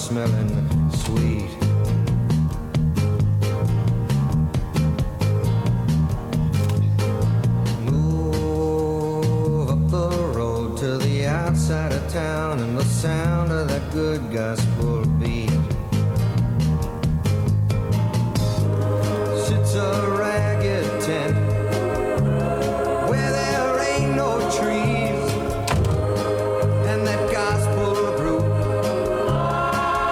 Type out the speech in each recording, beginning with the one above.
smelling sweet. Move up the road to the outside of town and the sound of that good gospel beat. Sits a ragged tent where there ain't no trees and that gospel group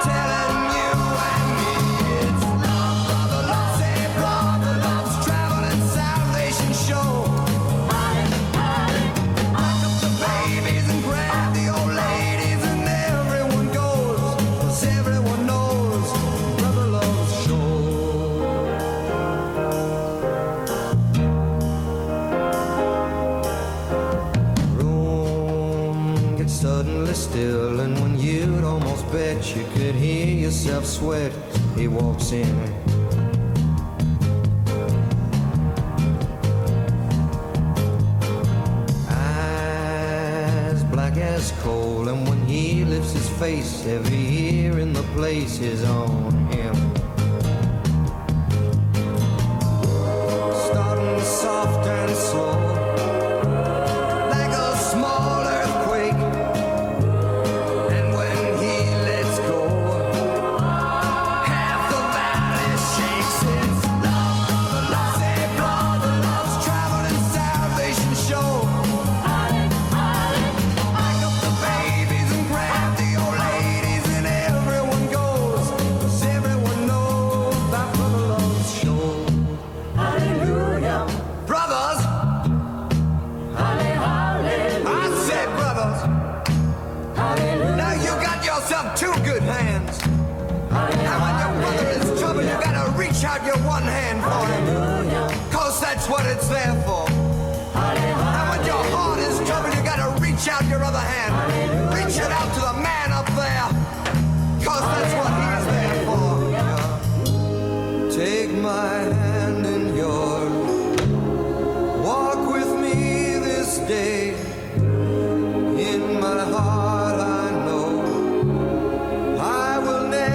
telling you and me it's love, brother love, say brother love's traveling salvation show. Pack up the babies and grab the old ladies and everyone goes, 'cause everyone knows brother love's show. Room gets suddenly still, and when you'd almost bet you could hear yourself sweat, he walks in. Eyes black as coal, and when he lifts his face, every ear in the place is on him. Starting soft and slow, like a small earthquake. And when he lets go, half the valley shakes. It's love, brother, love, say brother, love's traveling salvation show. Pack up the babies and grab the old ladies, and everyone goes, 'cause everyone knows about brother love's show. Hallelujah. Brothers. I said brothers. Now you got yourself two good hands. And when your brother is trouble, you gotta reach out your one hand for him. 'Cause that's what it's there for. And when your heart is troubled, you gotta reach out your other hand. Reach it out to the man up there. 'Cause that's what he's there for. Take my hand in yours. Walk with me this day. In my heart, I know I will never.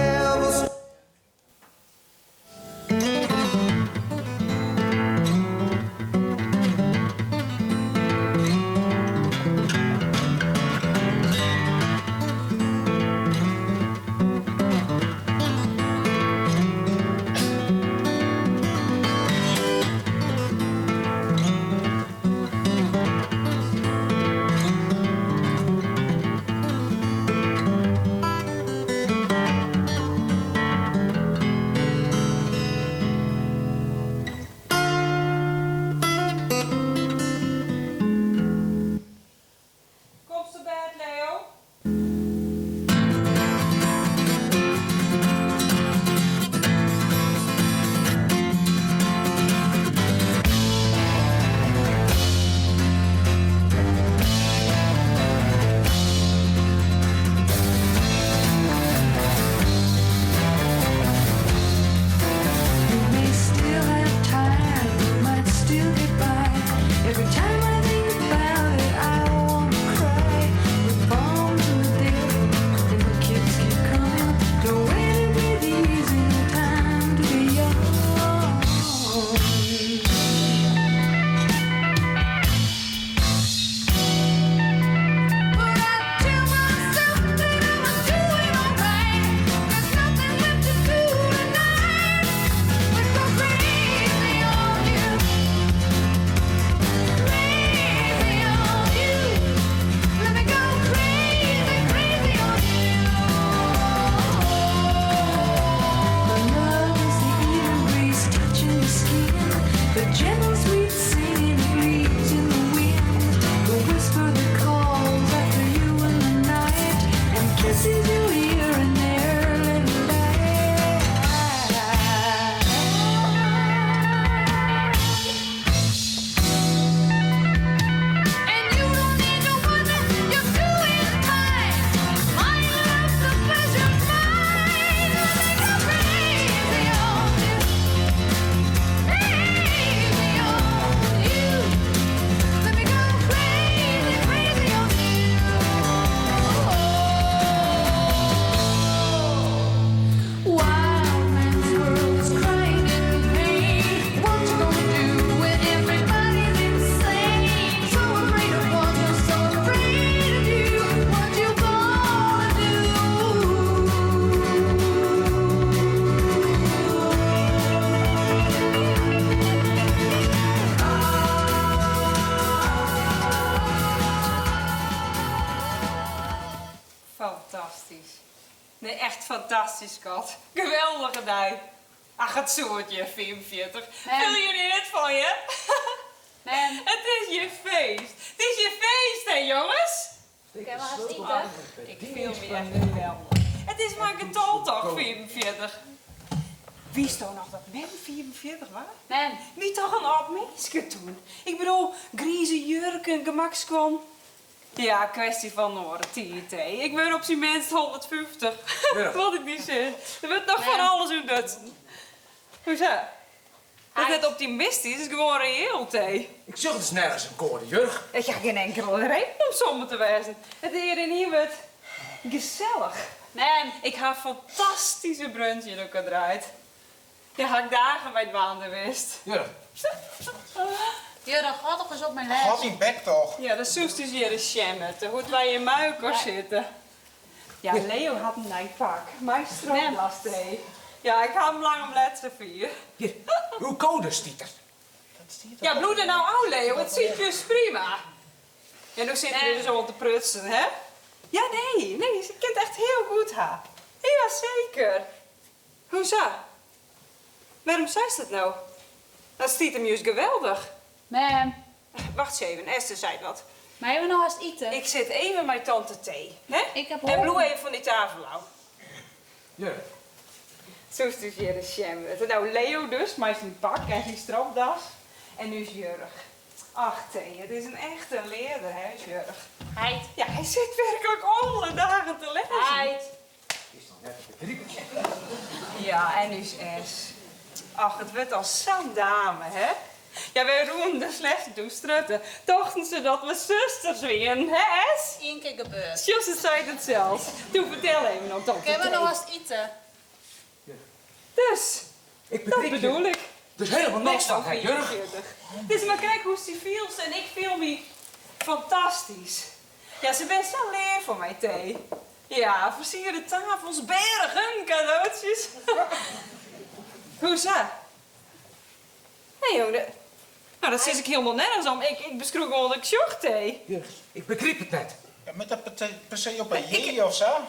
Fantastysk, skat. Geweldige dei. Ach, it soe hjir 45. Fiel je der net fan, hear? Mem. It is hjir feest. It is hjir feest, hè, jonges? Kinne we hast ite? Ik fiel my echt geweldich. It is mar in getal toch, 45? Witsto noch dat mem 45 waard? Mem. Wie toch in âld minske toen. Ik bedoel, grize jurken, gemakskuon. Ja, kwestie fan oare tiid, hé. Ik wurd op syn minst 150. Wat ik dy sis. Der wurdt noch fan alles ûntdutsen. Hoesa? Dat is net optimistysk, is gewoan reëel, Tee. Ik sjoch dus nergens in koade, Jurg. Ik ha gjin inkele reden om somber te wêzen. It is hjir yn Ienwurd gesellich. Mem. Ik ha fantastyske brunch yn elkoar draaid. Dêr ha ik dagen mei dwaande west. Jurg. Jurg, hâld toch ris op mei Hâld lêzen. dyn bek toch. Ja, dan soest dus hjir ris sjen moatte hoe't wy hjir mei elkoar sitte. Ja, Leo hat in nij pak mei stropdas, Tee. Ja, ik ha him lang om let safier. Hjir, uw koade stiet der. Ja, bliuw der nou ôf, Leo. It sit just prima. Ja, no sit er dus oan te prutsen, hè? Ja, nee, nee, se kin it echt hiel goed ha. Ja, seker. Hoesa? Wêrom seist dat no? Dat stiet him just geweldich. Mem. Wacht even, Esther seit wat. Meie we no hast ite? Ik sit even mei tante Tee, hè? Ik heb En bliuw honger. even fan dy tafel ôf. Jurg. Soest dus hjir ris sjen moatte. No, Leo dus, mei syn pak en syn stropdas. En ús Jurg. Ach Tee, it is in echte learder, hè, ús Jurg. Heit. Ja, hy sit werklik alle dagen te lêzen. Heit. Is noch net te begripen. Ja, en ús Es. Ach, it wurdt al sa'n dame, hè? Ja, wy rûnen der slechts doe strutte. Tochten se dat we susters wienen, hè, Es? Ien kear gebeurd. Sjoch, se seit it sels. Doe, fertel even oan tante Kinne we Tee. no hast ite? Dus, Ik dat begryp bedoel ik. Dus helemaal niks fan, hè, Jurg? Het is mar krekt hoe'tst dy fielst en ik fiel my fantastysk. Ja, se binne sa leaf foar my, Tee. Ja, fersierde tafels, bergen kadootsjes. Hoesa? Nee, jong, no, dat sis ik hielendal nergens om. Ik beskriuw gewoan wat ik sjoch, Tee. Jurg, ik begryp it net. Ja, moat dat per se op in jierdei of sa?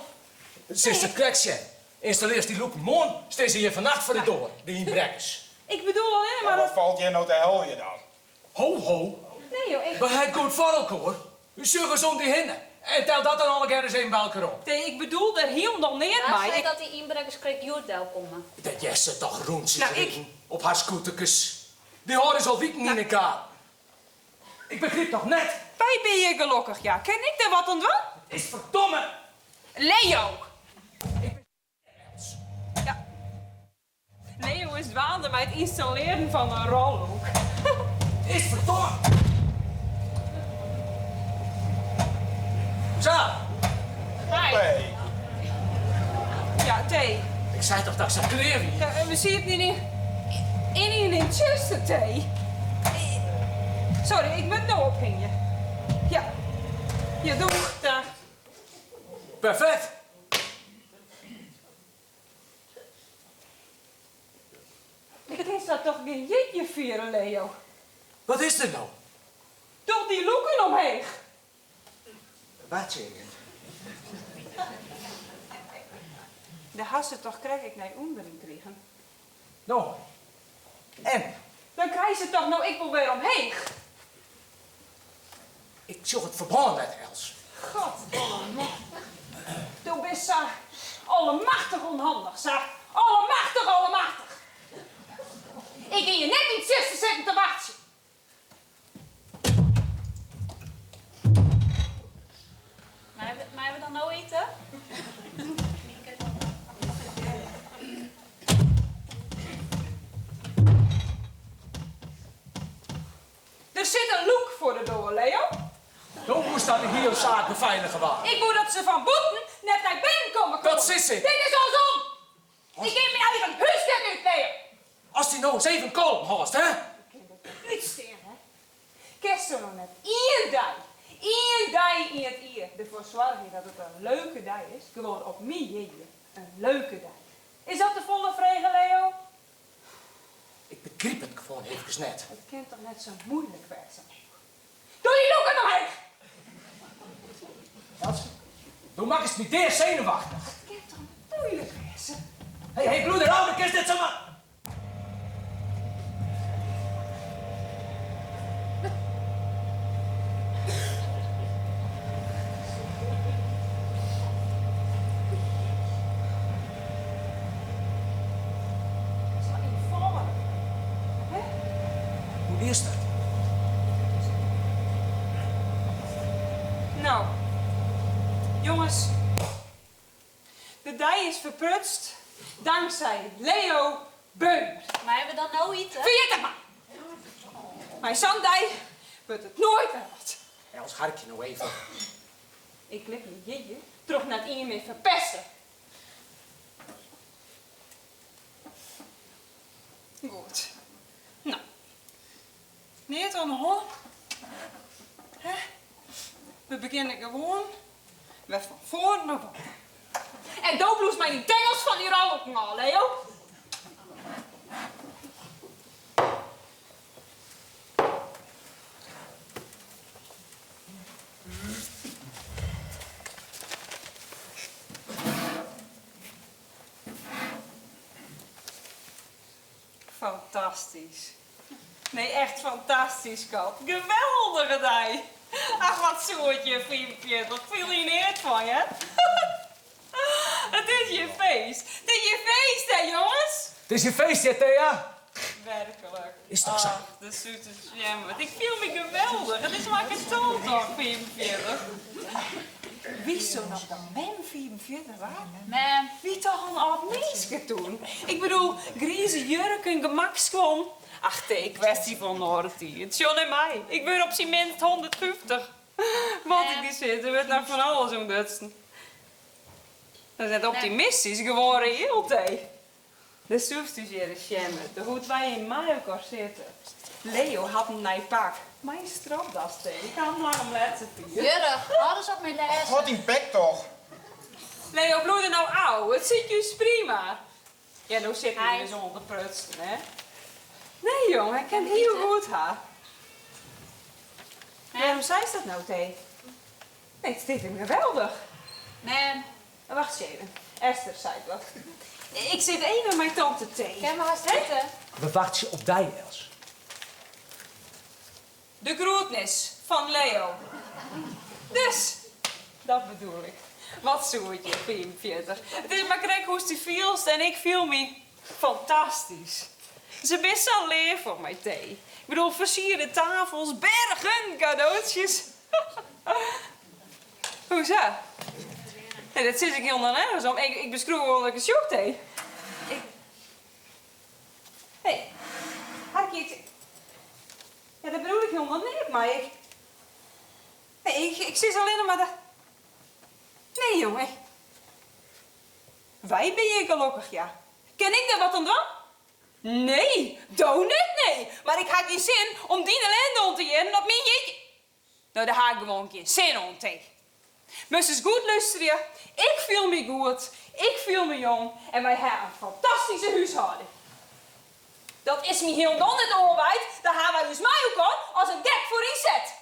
Silst it krekt sjen. Ynstallearst dy lûken moarn, stean se hjir fannacht foar de doar, de ynbrekkers. Ik bedoel allinne mar Wat dat. falt hjir no te heljen dan? Ho, ho. Nee, joh, ik. We ha it goed foar elkoar. Sjoch ris om dy hinne en tel dat dan allegear ris even by elkoar op. Nee, ik bedoel der hielendal neat Wa mei. sei Ik. dat dy ynbrekkers krekt hjoed delkomme? Dat hearst se toch rûntsjes Nou, ik. riden op har scooterkes. Dy hâlde ús al wiken yn 'e gaten. Ik begryp noch net. Wy binne hjir gelokkich, ja. Kin ik dêr wat oan dwaan? It is ferdomme. Leo! Ja. Leo is dwaande mei it ynstallearen fan in rollûk. It is ferdomme. Sa. Hey. Ja, Tee. Ik sei toch dat ik sa klear wie? Ja, en we sieten yn yn in tsjuster, Tee. Sorry, ik moat no ophingje. Ja. Ja, doeg. Dag. Perfekt. Ik kin sa toch gjin jierdei fiere, Leo. Wat is der no? Doch dy lûken omheech. Wat tsjinjen? Dêr hast se toch krekt ek nei ûnderen krigen. No, en? Dan krije se toch no ek wol wer omheech. Ik sjoch it ferbân net, Els. God, do bist sa allemachtich ûnhandich, sa allemachtich, allemachtich. Ik gean hjir net yn it tsjuster sitten te wachtsjen. Meie we dan no ite? Der sit in lûk foar de doar, Leo. Do woest dat de hiele saak befeilige waard. Ik woe dat se fan bûten net nei binnen komme koene. Dat sis ik. Dit is oarsom. Ik gean myn eigen hús net út, Leo. Ast dy no ris even kalm hâldst, hè? Ik kin dit net útstean, hè. Kinsto no net ien dei, ien dei yn it jier derfoar soargje dat it in leuke dei is? Gewoan op myn jierdei, in leuke dei. Is dat te folle frege, Leo? Ik begryp it gewoan eefkes net. It kin toch net sa muoilik wêze, Leo? Doch dy lûken omheech! Els, do makkest my deasenuwachtich. It kin toch net muoilik wêze? Hé, hé, bliuw derôf, do kinst net samar. Sa ynfâldich, hè? Hoe is dat? No, jonges, de dei is ferprutst tanksij Leo Beumer. Meie we dan no ite? Ferjit it mar! Mei sa'n dei wurdt it noait wer wat. Els, harkje no even. Ik lit myn jierdei troch net ien mear ferpeste. Goed. No. Neat oan de hân. Hè? We begjinne gewoan wer fan foaren ôf oan. En do bliuwst mei dyn tengels fan dy rolluken ôf, Leo. Fantastysk. Nee, echt fantastysk, kat. Geweldige dei. Ach, wat soe je, 45. Fiel je neat fan je? It is hjir feest. It is hjir feest, hè, jonges? It is hjir feest, ja, Thea. Werklik. Is toch sa? Ach, de zoete sjemmet. Ik fiel my geweldich. It is mar in toch, 45. Witsto noch dat mem 45 waard? Mem. Wie toch in âld minske toen? Ik bedoel, grize jurken, gemakskuon. Ach, tee, kwestie fan oare tiid. Sjoch nei my. Ik wurd op syn minst 150. Wat ik dy sis, der wurdt noch fan alles ûntdutsen. Dat is net optimistysk, gewoan reëel, tee. Do soest ús hjir ris sjen moatte, hoe't wy hjir mei elkoar sitte. Leo hat in nij pak. Mei in stropdas, tee. Ik ha him lang om let safier. Jurre, hâld ris op mei lêzen. Hâld dyn bek toch! Leo, bliuw der no ôf. It sit júst prima. Ja, no sit hy Hi. dus oan te prutsen, hè? Nee, jong, hy kin hiel goed ha. Wêrom seist dat no, Tee? Nee, it stiet him geweldich. Mem. Wacht ris even. Esther seit wat. Ik sit even mei tante Tee. Kinne we hast ite? We wachtsje op dy, Els. De groetnis fan Leo. Dus, dat bedoel ik. Wat soe it hjir, 45. It is mar krekt hoe'tst dy fielst en ik fiel my fantastysk. Se binne sa leaf foar my, Tee. Ik bedoel, fersierde tafels, bergen kadootsjes. Hoesa? Nee, dat sis ik hielendal nergens om. Ik, ik beskriuw gewoan wat ik sjoch, Tee. Ik... Nee, harkje, ik... Ja, dat bedoel ik hielendal net, mar ik... Nee, ik, ik sis allinnich mar dat... Nee, jonge. Wy binne hjir gelokkich, ja. Kin ik dêr wat oan dwaan? Nee, do net, nee. Mar ik ha gjin sin om dyn ellinde oan te hearren op myn jierdei. No, dêr ha ik gewoan gjin sin oan, Tee. Moatst ris goed lústerje. Ik fiel my goed, ik fiel my jong en wy ha in fantastyske húshâlding. Dat is my hielendal net oanwijd, dêr ha wy ús mei elkoar as in gek foar ynset.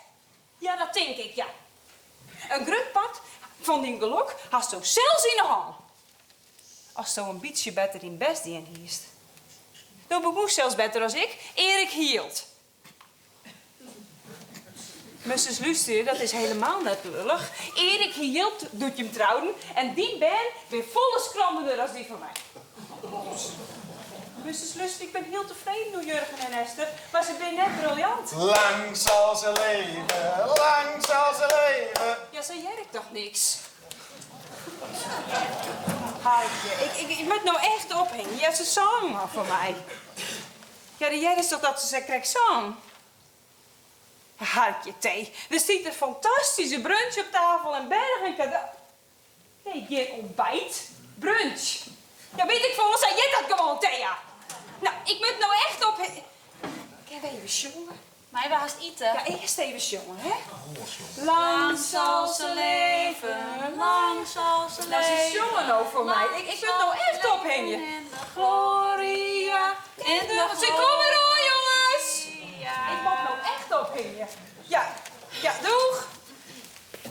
Ja, dat tink ik, ja. In grut part fan dyn gelok hasto sels yn 'e hân. Asto in bytsje better dyn bêst dien hiest. Do begûnst sels better as ik, Erik Hield. Moatst ris lústerje, dat is helemaal net lullich. Erik Hield doe't jim trouden en dyn bern binne folle skranderder as dy fan my. Moatst ris lústerje, ik bin hiel tefreden oer Jurgen en Esther, mar se binne net briljant. Lang zal ze leven, lang zal ze leven. Ja, sa hear ik toch niks. Harkje, ik, ik, ik moat no echt ophingje. Ja, se songen al foar my. Ja, de hear is toch dat se sa krekt song? Harkje, Tee. Der stiet in fantastyske brunch op tafel en bergen kado... Nee, gjin ontbijt. Brunch. Ja, wit ik folle, sa hjit dat gewoan, Thea. No, ik moat no echt op... Kinne we even sjonge? Meie we hast ite? Ja, earst even sjonge, hè? Lang zal ze leven, Lang zal ze Nou, ze leven. sjonge no foar my. Ik, ik moat no echt ophingje. In de Gloria in de... Ze komme oan, jonges! gloria. Ik moat no echt ophingje. Ja, ja, doeg!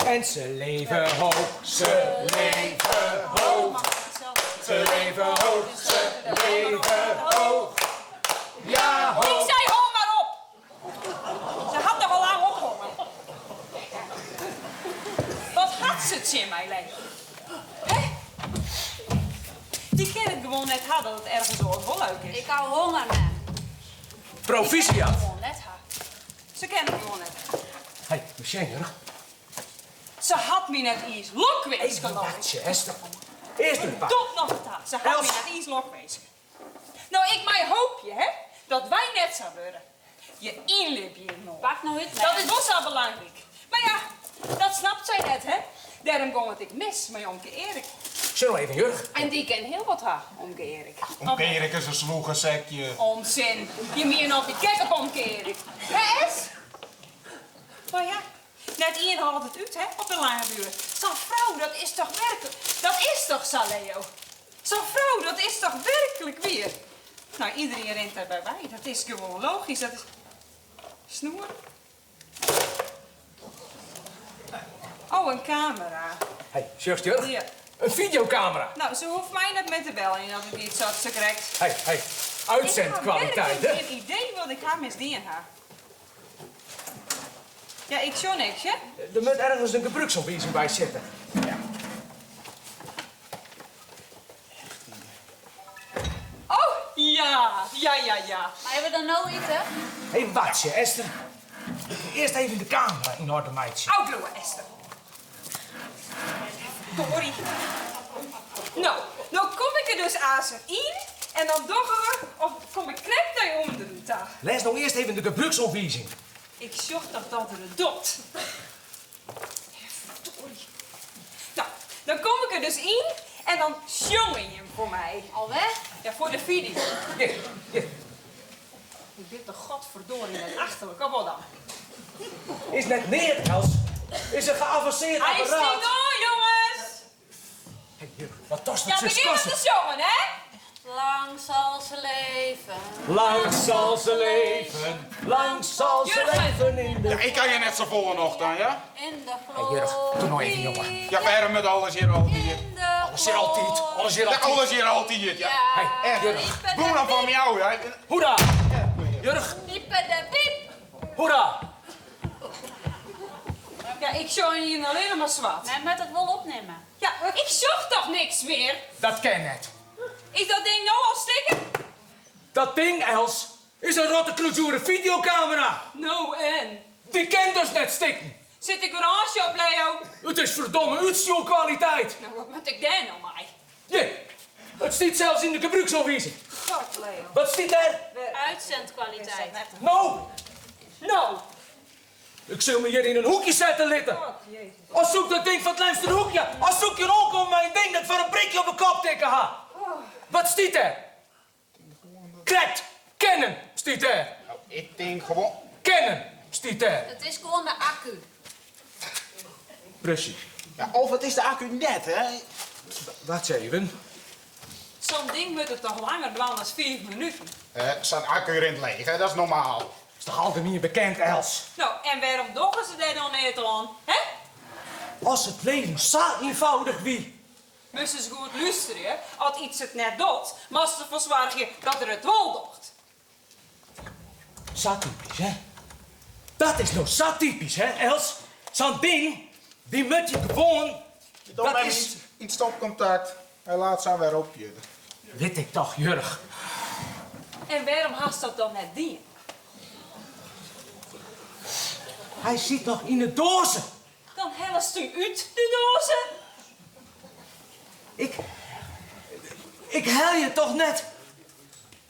En ze leven hoog, ze leven hoog. Ze leven hoog, ze Leve hoog. Ja ho. Ik sei hâld mar op! Se hat noch al lang ophongen. Wat hat se tsjin my, Leo? Hè? Dy kin it gewoan net ha dat it ergens oars wol leuk is. Ik hou honger, mem. Proficiat. Gewoan net ha. Se kin it gewoan net ha. Hé, sjen Jurg. Se hat my net iens lokwinske, Even Leo. wachtsje, Esther. Earst in pak. Tot noch ta. Se hat my Els. net iens lokwinske. No, ik mei hoopje, hè, dat wy net sa wurde. Je ynlibje inoar. Pak no út, mem. Dat is wol sa belangryk. Mar ja, dat snapt sy net, hè? Dêrom gong it ek mis mei omke Erik. Sjoch no even, Jurg. En dy kin hiel wat ha, omke Erik. Omke Erik is in slûge sekje. Onzin. Je miene altyd gek op omke Erik. Hè, Es? Mar ja, net ien hâldt it út, hè, op de lange duer. Sa'n frou, dat is toch werklik... Dat is toch sa, Leo? Sa'n frou, dat is toch werklik wier? No, iderien rint dêrby wei. Dat is gewoan logysk. Dat is... Snoer? Oh, in kamera. Hé, sjochst Jurg? Ja. In fideokamera. No, se hoecht my net mear te beljen as it giet sa't se krekt. Hé, hé, uitzendkwaliteit, Ik ha hè? werklik gjin idee wat ik har misdien ha. Ja, ik sjoch niks, hè? Der moat ergens in gebrûksoanwizing by sitte. Oh, ja, ja, ja, ja. Meie we dan no ite? Even wachtsje, Esther. Earst even de kamera yn oarder meitsje. Ôfbliuwe, Esther. Verdorie. No, no kom ik der dus aansen yn en dan dogge we of kom ik krekt nei ûnderen ta. Lês no earst even de gebrûksoanwizing. Ik sjoch toch dat er it docht. Verdorie. No, dan kom ik der dus yn en dan sjonge jim foar my. Alwer? Ja, foar de fideo. Hjir, hjir. Ik bin toch godverdorie net achterlik, of wol dan? Is net neat, Els. Is in geavanseerd Hy stiet apparaat. oan, jonges! Hé, Jurg, wat kost Ja, het zus begjin mar kosten? te sjongen, hè? Lang zal ze leven. Lang zal ze leven, lang zal ze Jurgen. leven in de... Ja, ik kan je net zo volle nog dan, ja? In de Hé, Jurg, doe nou even, jongen. glorie. Ja, waarom met alles hier altijd? In de Alles hier altijd, alles hier Ja, altijd. alles hier altijd, ja. Ja. Hé, Echt. Jurg. Boem dan van jou, ja. Hoera! Jurg, Piepe de piep. hoera! Ja, ik sjong hier allinne mar swart. Mem moat it wol opnimme. Ja, ik sjoch toch niks mear? Dat kin net. Is dat ding no al stikken? Dat ding, Els, is in rotte kloetjoere fideokamera. No en? Dy kin dus net stikken. Sit de garânsje op, Leo? It is ferdomme útstjoerkwaliteit. No, wat moat ik dêr no mei? Hjir, it stiet sels yn de gebrûksoanwizing. God, Leo. Wat stiet dêr? Uitzendkwaliteit. No! No! Ik sil my hjir yn in hoekje sette litte. God, Jezus. Of soe ik dat ding fan it Lemsterhoekje, of soe ik hjir oankomme mei in ding dat foar in prikje op 'e kop tikke ha. Wat stiet dêr? Krekt, Canon stiet dêr. Nou, ik tink gewoan. Canon stiet dêr. It is gewoan de akku. Presys. Ja, of it is de akku net, hè? Wacht even. Sa'n ding moat it toch langer dwaan as fiif minuten? Eh, sa'n akku rint leech, hè? Dat is normaal. Is toch algemien bekend, Els? No, en wêrom dogge se dêr dan neat oan, hè? As it leven sa ienfâldich wie. Moatst ris goed lústerje, as iets it net docht, moatst derfoar soargje dat er it wol docht. Sa typysk, hè? Dat is no sa typysk, hè, Els? Sa'n ding, dy moat je gewoan... Dat Dat is... yn it stopkontakt. Hy laat sa wer op, Jurg. Wit ik toch, Jurg. En wêrom hast dat dan net dien? Hy sit noch yn 'e doaze. Dan hellest him út de doaze. Ik... Ik helje toch net.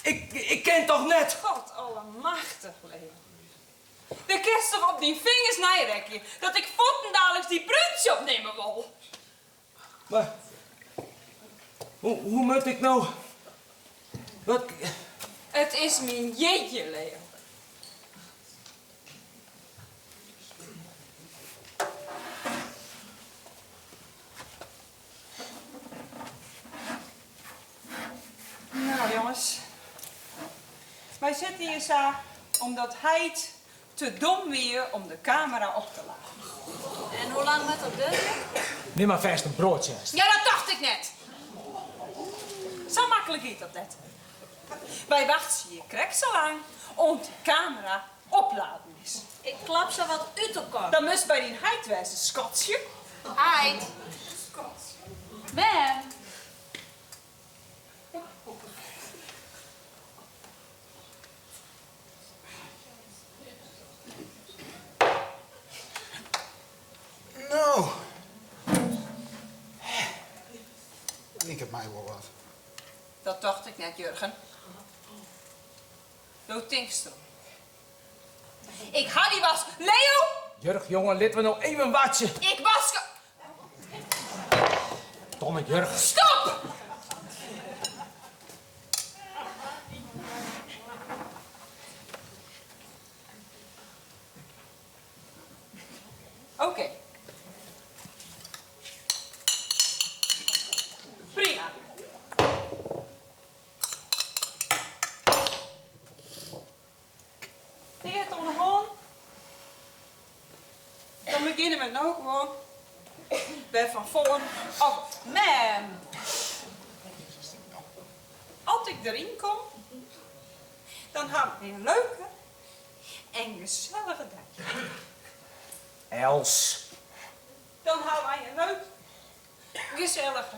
Ik, ik kin toch net. God allemachtig, Leo. Do kinst toch op dyn fingers neirekkenje dat ik fuortendaliks dy prútsje opnimme wol. Mar hoe, hoe moat ik no? Wat? It is myn jierdei, Leo. Nou, jonges. Wy sitte hjir sa omdat heit te dom wie om de kamera op te laden. En hoe lang moat dat duorje? Nim mar fêst in broadsje. Ja, dat tocht ik net. Sa maklik giet dat net. Wy wachtsje hjir krekt sa lang oant dy kamera opladen is. Ik klap sa wat út elkoar. Dan moatst by dyn heit wêze, skatsje. Heit. Mem. No. Liket my wol wat. Dat tocht ik net, Jurgen. Do tinkst derom. Ik ha dy was. Leo! Jurg, jonge, litte we no even wachtsje. Ik waske. Domme Jurg. Stop! Oké. Prima. Neat oan de hân. Dan begjinne we no gewoan wer fan foaren ôf. Mem! As ik deryn kom, dan ha we in leuke en gesellige dei. Els. Dan ha wy in leuk, gesellige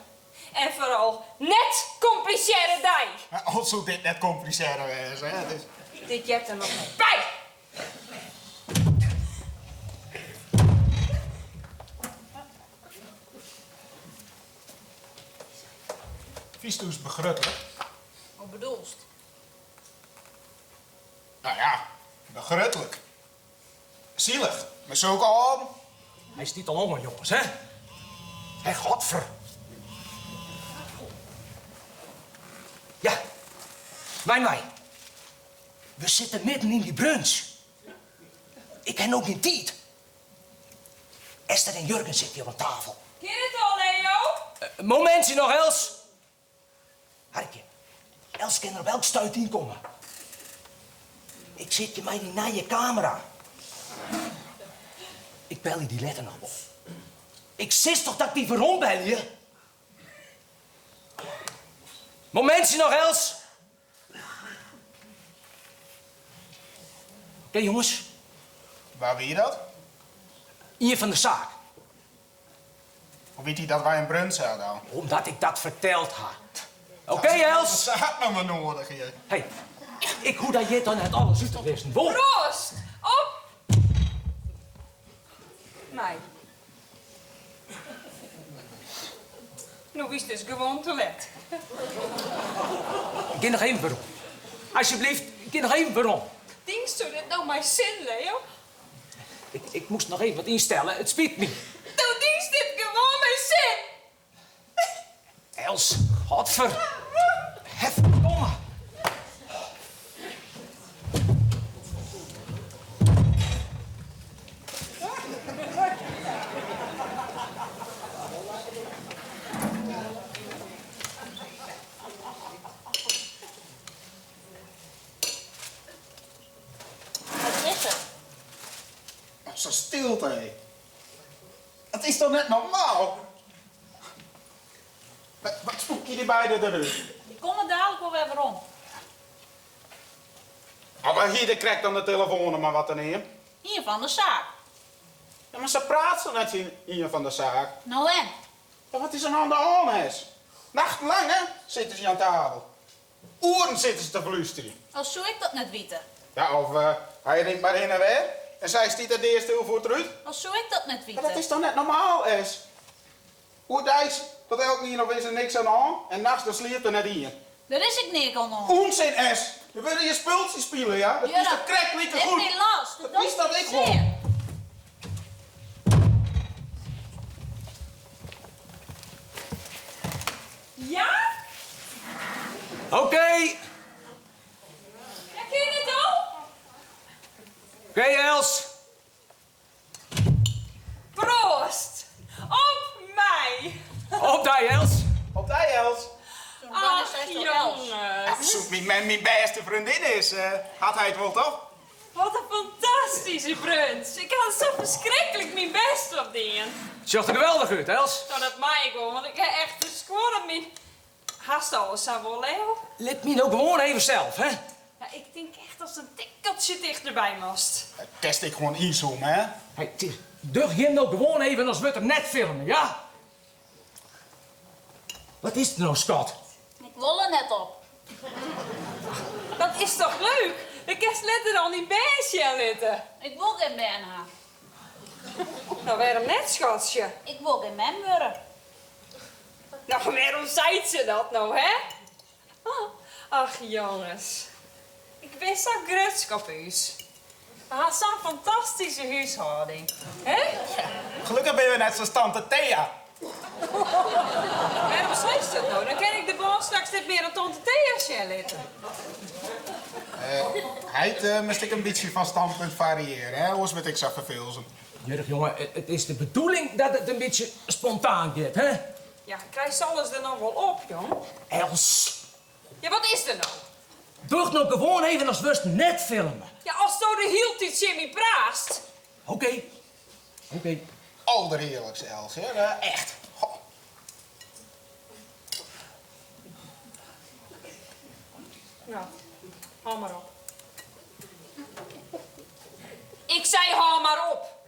en foaral net komplisearre dei. Al soe dit net komplisearre wêze, hè? Het is... Dit heart der noch net by. Fynst it begrutlik? Wat bedoelst? Nou ja, begrutlik. Sielich, mei sokke âlden. Hy stiet al oan, jonges, hè? Hè, godver. Ja, mei my. We sitte midden yn dy brunch. Ik ha no gjin tiid. Esther en Jurgen sitte hjir oan tafel. Kin it al, Leo? Momintsje noch, Els. Harkje, Els kin der op elk stuit yn komme. Ik sit hjir mei dy nije kamera. Ik belje dy letter noch wol. Ik sis toch dat ik dy werombelje? Momintsje noch, Els. Oké, jonges. Wa wie dat? Ien fan de saak. Hoe wit hy dat wy in brunch ha dan? Omdat ik dat ferteld ha. Oké, Els. Dat hat noch mar noadich hjir. Hey, ik hoech dat hjir dan net alles út te lizzen, wol? Proost! Op my. No wiest dus gewoan te let. Ik gean noch even werom. Alsjeblieft, ik gean noch even werom. Tinksto dit no mei sin, Leo? Ik moast noch even wat ynstelle, it spyt my. Do diest dit gewoan mei sin! Els, godver. Hefferdomme. Wat is der? Sa'n stilte, hé. Dat is toch net normaal? Wat spûkje dy beide derút? Dy komme dalik wol wer werom. Wa hie der krekt oan de telefoan om mar wat te neamen? Ien fan de saak. Ja, mar sa praat se net tsjin ien fan de saak. No en? Ja, wat is der oan de hân, Es? Nachtenlang, hè, sitte se oan tafel. Oeren sitte se te flústerjen. Al soe ik dat net witte. Ja, of hy rint mar hinne en wer en sy stiet der deastil foar it rút. Al soe ik dat net witte. Mar dat is toch net normaal, Es? Oerdeis docht elkenien of is der niks oan de hân en nachts dan sliept der net ien. Der is ek neat oan de hân. Ûnsin, Es! Der wurde hjir spultsjes spile, ja? Dat witst toch krekt like Lit goed. my los. Dat witst dat ek wol. Ja? Oké. Ja, kin it al? Oké, Els. Proost! Op my! Op dy, Els. Op dy, Els. Ach, jonges. Sûnt myn mem myn bêste freondin is, hat hy it wol, toch? Wat in fantastyske brunch. Ik ha sa ferskriklik myn bêst op dien. Sjocht der geweldich út, Els. No, dat mei ik wol, want ik ha echt de skuon op myn... Hast alles sa wol, Leo? Lit my no gewoan even sels, hè? Ja, ik tink echt datst in tikkeltsje tichterby moatst. Kinst ek gewoan ynzoome, hè? Hey, doch jim no gewoan even as wurdt der net filme, ja? Wat is der no, skat? Ik wol der net op. Dat is toch leuk? Dan kinst letter oan dyn bern sjen litte. Ik wol gjin bern ha. No, wêrom net, skatsje? Ik wol gjin mem wurde. No, wêrom seit se dat no, hè? Ach, jonges. Ik bin sa grutsk op ús. We ha sa'n fantastyske húshâlding, hè? Gelokkich binne we net sa as tante Thea. Wêrom seist dat no? Dan kin ik de bân straks net mear oan tante Thea sjen litte. Heit, moatst ek in bytsje fan standpunt fariearje, hè? Oars wurdt ek sa ferfeelsum. Jurg, jonge, it is de bedoeling dat it in bytsje spontaan giet, hè? Ja, krijst alles der noch wol op, jong? Els! Ja, wat is der no? Doch no gewoan even as wurdst net filme. Ja, asto de hieltyd tsjin my praatst. Oké, oké. Alderhearliks, Els, hear. Echt. Goh. No, hâld mar op. Ik sei hâld mar op.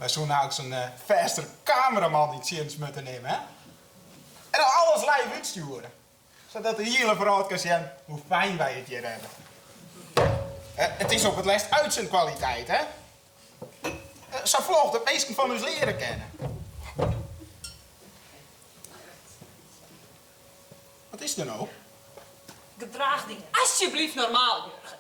Wy soene ek sa'n fêste kameraman yn tsjinst moatte nimme, hè? En dan alles live útstjoere, sadat de hiele wrâld kin sjen hoe fijn wy it hjir hawwe. It is op it lêst útsendkwaliteit, hè? Sa floch dat minsken fan ús leare kinne. Wat is der no? Gedraach dy asjebleaft normaal, Jurgen.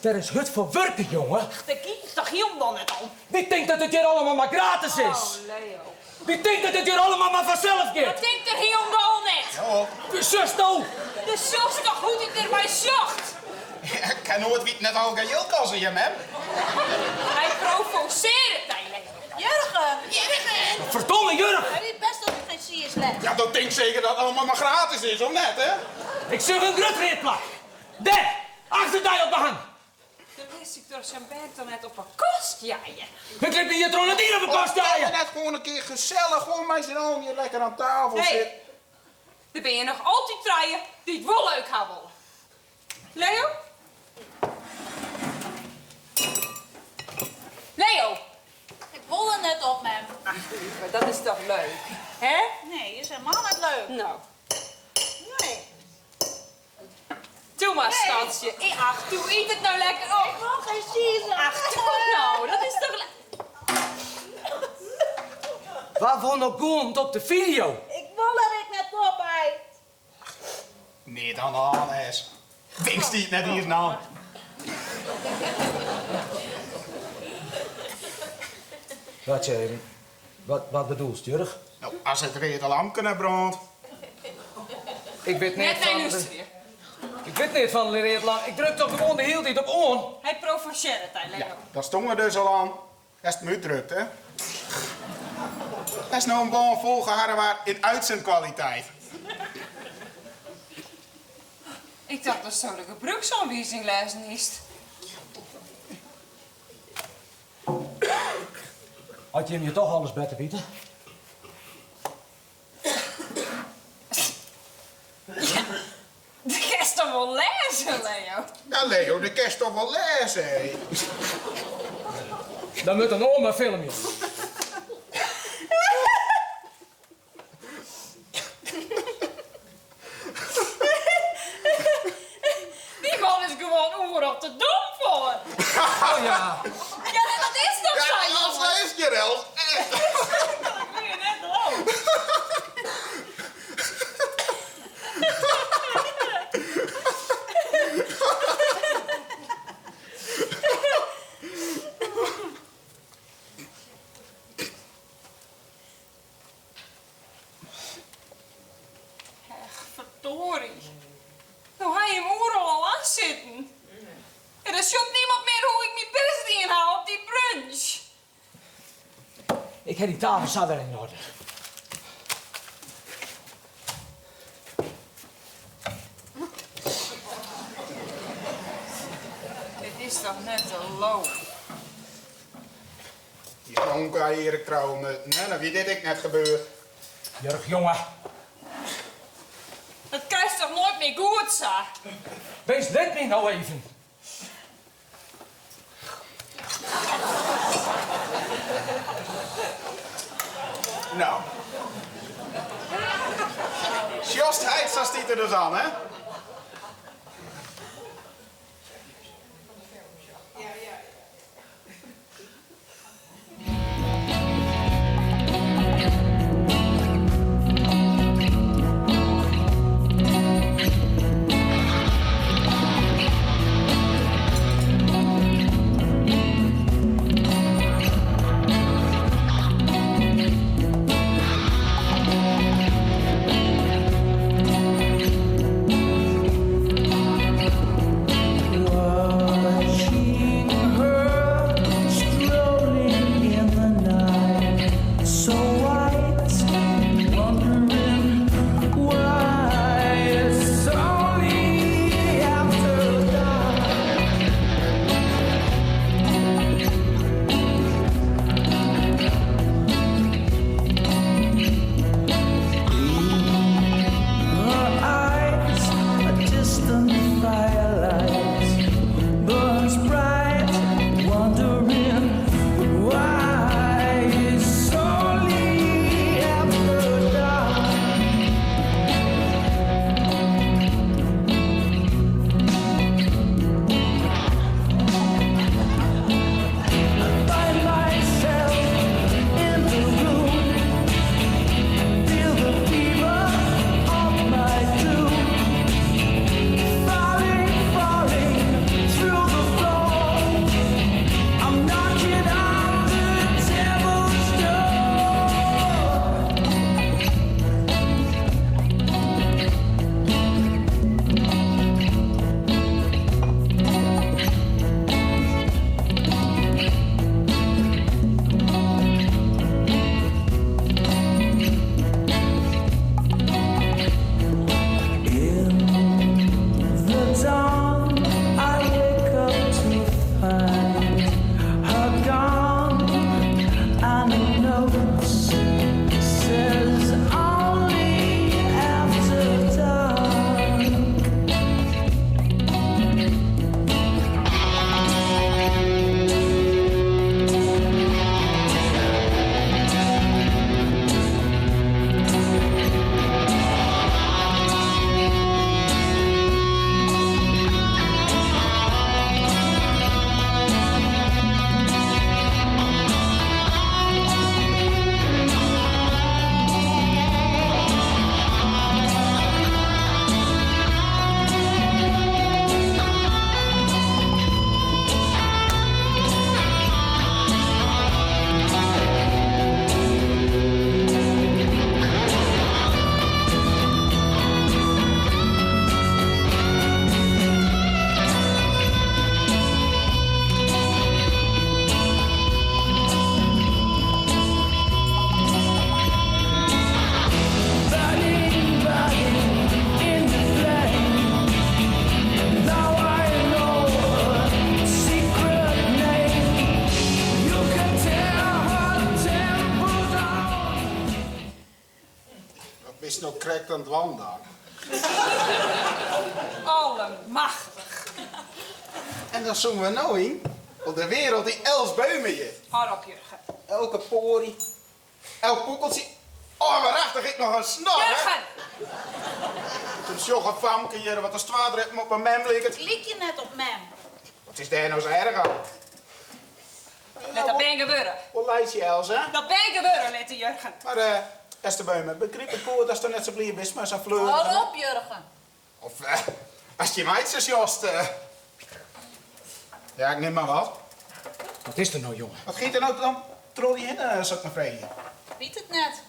Der is hurd foar wurke, jonge. Ach, dêr giet it toch hielendal net om. Dy tinkt dat it hjir allegear mar gratis is. Oh, Leo. Dy tinkt dat it hjir allegear mar fansels giet. Dat tinkt er hielendal net. Jo. De sjochsto. Do sjochst toch hoe't hy dermei sjocht? Ik kin noait witten net al gjin jild koste hjir, mem. Hy provosearret dy, Leo. Jurgen! Jurgen! Ferdomme, Jurg! Hy wit bêst dat ik gjin tsiis lêst. Ja, do tinkst seker dat it allegear mar gratis is, of net, hè? Ik sjoch in grut read plak. Dêr, achter dy op de hang. Dan wist ik troch sa'n bern toch net op 'e kost jeie. Ik lit my hjir troch net op 'e kost jeie. Net gewoan in kear gesellich, gewoan mei syn allen hjir lekker oan tafel Nee. sitte. Der binne noch altyd trije dy't wol leuk ha wolle. Leo? Leo! Ik wol der net op, mem. Ach, lieve, dat is toch leuk, hè? Nee, is helemaal net leuk. No. Nee. Doe mar, skatsje. Ach, doe, yt it no lekker op. Ik wol gjin tsiis. Ach, doe no. Dat is toch Wa wol no komt op de fideo? Ik wol der ek net op, heit. Neat oan de hân, Els. Ding stiet net iens oan. Wachtsje even. Wat, wat bedoelst, Jurg? No, as it reade lampke net brânt. Ik wit net Net nei fan... lústerje. Ik wit net fan de read lamp. Ik druk toch gewoan de hiele tiid op oan? Hy provosearret dy, Leo. Dat stong er dus al oan. Hast him útdrukt, hè? Dat is no in bân fol geharrewar yn útsendkwaliteit. Ik tocht datsto de gebrûksoanwizing lêzen hiest. As jim je toch alles better witte. Dat kinst toch wol lêze, Leo? Ja, Leo, dat kinst toch wol lêze, hé? Dan moat in oar mar filmje. Dy man is gewoan oeral te dom foar. Oh ja. Ja, dat is toch sa, Ja, jonges? lês hjir, Els. Echt. Dat kun je net geloven. Ach, verdorie. No ha je him oeral al oan sitten. En dan sjocht niemand mear hoe't ik myn bêst dien ha op dy brunch. Ik ha dy tafel sa wer yn oarder. geloven. Dy Tonka Erik trouwe mutten, hè? Dan wie dit ek net gebeurd. Jurg, jonge. Dat krijst toch nooit meer goed, sa? Wees let my no even. No. Sjochst heit, sa stiet er dus oan, hè? Wat bist no krekt oan it dwaan dan? Allemachtig. En dan zoome we no yn op de wereld dy't Els Beumer hjit. Hâld op, Jurgen. Elke pory, elk pûkeltsje. Oh, warachtich, ek noch in snor, hè? Jurgen! Toen sjoch in famke hjir wat as twa drippen op myn mem liket. Ik lykje net op mem. Wat is dêr no sa erch oan? Lit dat bern gewurde. Wol laitsje, Els, hè? Dat bern gewurde litte, Jurgen. Mar, Esther Beumer, begryp ik goed datsto net sa bliid bist mei sa'n fleurige. Hâld op, Jurgen. Of ast jim heit sa sjochst. Ja, ik nim mar wat. Wat is der no, jonge? Wat giet der no dan troch dy hinne, sil ik mar freegje? Wit it net.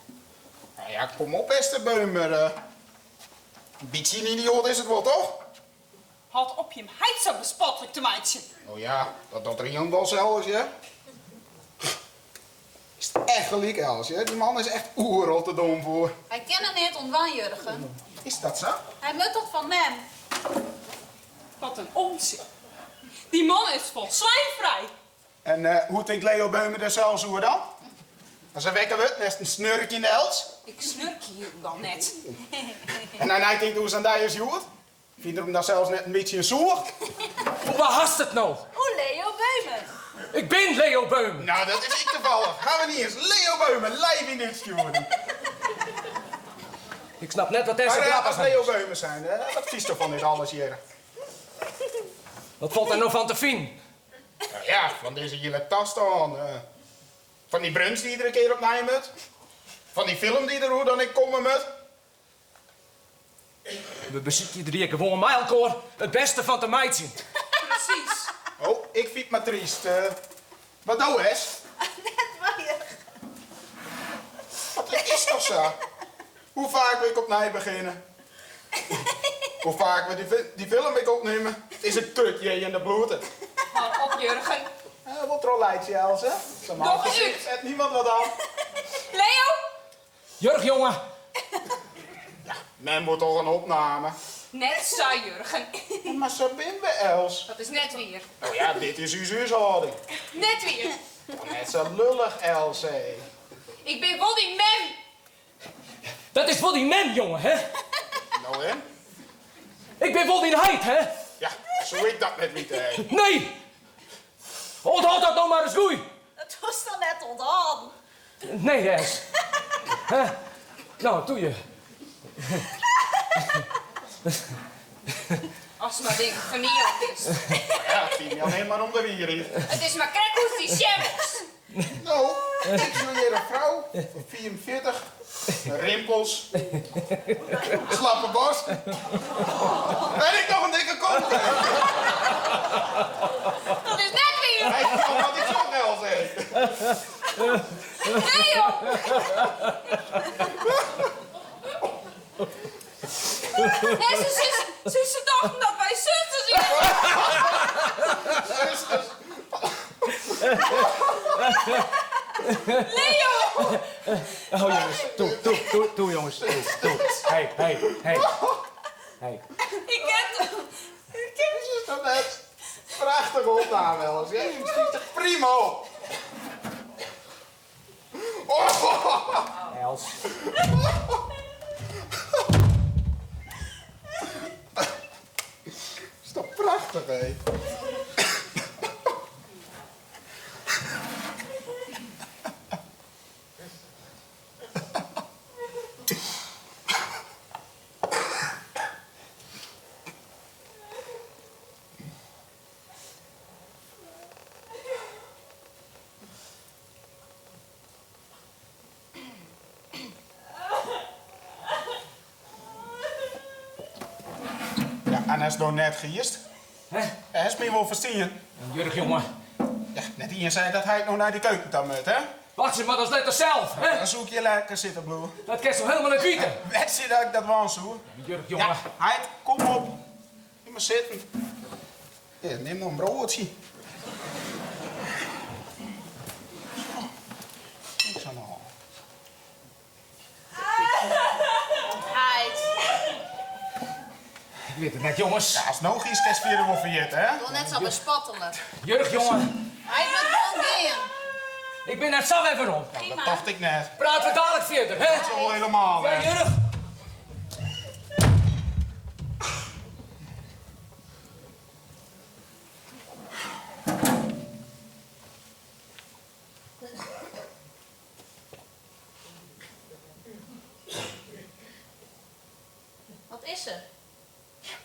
Nou ja, kom op, Esther Beumer. In bytsje in idioat is it wol, toch? Hâld op jim heit sa bespotlik te meitsjen. Oh ja, dat docht er hielendal sels, ja. Is it echt gelyk, Els, ja? Dy man is echt oeral te dom foar. Hy kin der neat oan dwaan, Jurgen. Is dat sa? Hy moat dat fan mem. Wat in onzin. Dy man is folslein frij. En hoe tinkt Leo Beumer dêr sels oer dan? As er wekker wurdt, nest in snurkjende Els? Ik snurk hielendal net. En hy neitinkt oer sa'n dei as hjoed? Fynt er him dan sels net in bytsje in sûch? Oer wa hast it no? Oer Leo Beumer. Ik bin Leo Beumer. No, dat is ek tafallich. Ha we iens Leo Beumer live yn de útstjoering. Ik snap net wat dêr sa Maar grappich as oan Leo is. Beumer zijnde, wat fynsto fan dit alles hjir? Wat falt dêr no fan te finen? Nou ja, fan dizze hiele tastân. Fan dy brunch dy't iedere kear opnij moat. Fan dy film dy't der hoe dan ek komme moat. We besykje der hjir gewoan mei elkoar it bêste fan te meitsjen. Presys. Oh, ik fyn it mar tryst. Wat do, Es? Net wier. Wat, it is toch sa? Hoe faak we ek opnij begjinne. Hoe faak we dy film ek opnimme. It is in kut hjir yn de bloed. Hâld op, Jurgen. Wol troch laitsje, Else. Sa'n Doch gesicht út. set niemand wat an. Leo! Jurg, jonge. Ja, men moet toch in opname. Net sa, Jurgen. Mar sa binne we, Els. Dat is net wier. No ja, dit is ús húshâlding. Net wier. Net sa lullich, Els. Ik bin wol dyn mem. Dat is wol dyn mem, jonge, hè? No en? Ik bin wol dyn heit, hè? Ja, soe ik dat net witte, hè? Nee! Unthâld dat no mar ris goed. Dat hoechst dan net ûnthâlden. Nee, Els. Hè? No, toe ju. Ast mar dingen ferniele kinst. Ja, it giet my allinne mar om de wierheid. It is mar krekt hoe'tst dy sjen wolst. No, ik sjoch hjir in frou fan 44, mei rimpels, slappe borst en ek noch in dikke kont. Dat is net wier! Ik sjoch wat ik sjoch, Els. Leo! En se, se tochten dat wy susters wiene. Susters. Leo! Oh jongens, toe, toe, toe, toe jongens, toe, toe. Hey, hey, hey. Hey. Ik ken het. Ik ken ze toch net. Prachtige opname, Els. Je stiet er prima op. Els. Is toch prachtich, hé? Ja, en hast no net giest? Hè? Hast my wol ferstien? Jurg, jonge. Ja, net ien sei dat heit no nei de keuken ta moat, hè? Wachtsje mar, datst letter sels, hè? Dan soe ik hjir lekker sitten bliuwe. Dat kinst toch hielendal net witte? Witst dat ik dat dwaan soe? Jurg, jonge. Ja, heit, kom op. Gean mar sitten. Hjir, nim noch in broadsje. Zo, niks oan de hân. Heit. Ik wit it net, jonges. Ja, ast no giest, kinst fierder wol ferjitte, hè? Doch net sa bespottelijk. Jurg, jonge. Heit moat gewoan gean. Ik bin net sa wer werom. Nou, dat tocht ik net. Prate we dalik fierder, hè? Dat is al helemaal, Ja, hè? Jurg. Wat is der?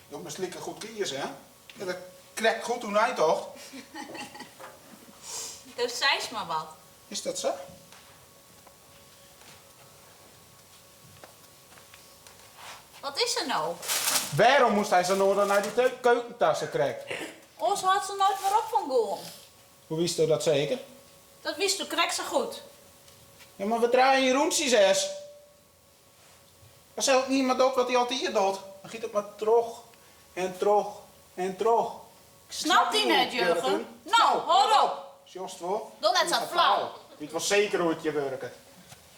Do moatst like goed kieze, hè? Ja, dat krekt goed oer neitocht. Do seist mar wat. Is dat sa? Wat is der no? Wêrom moast hy sa nedich nei dy keukentasse krekt? Oars hâldt se noait wer op fan gûlen. Hoe witsto dat seker? Dat witsto krekt sa goed. Ja, mar we draaie hjir rûntsjes, Es. As elkenien mar docht wat hy altyd docht, dan giet it mar troch en troch en troch. Ik snap dy net, Jurgen. No, hâld op! Sjochst wol? Doch net sa flau. Ik wit wol seker hoe't it hjir wurket.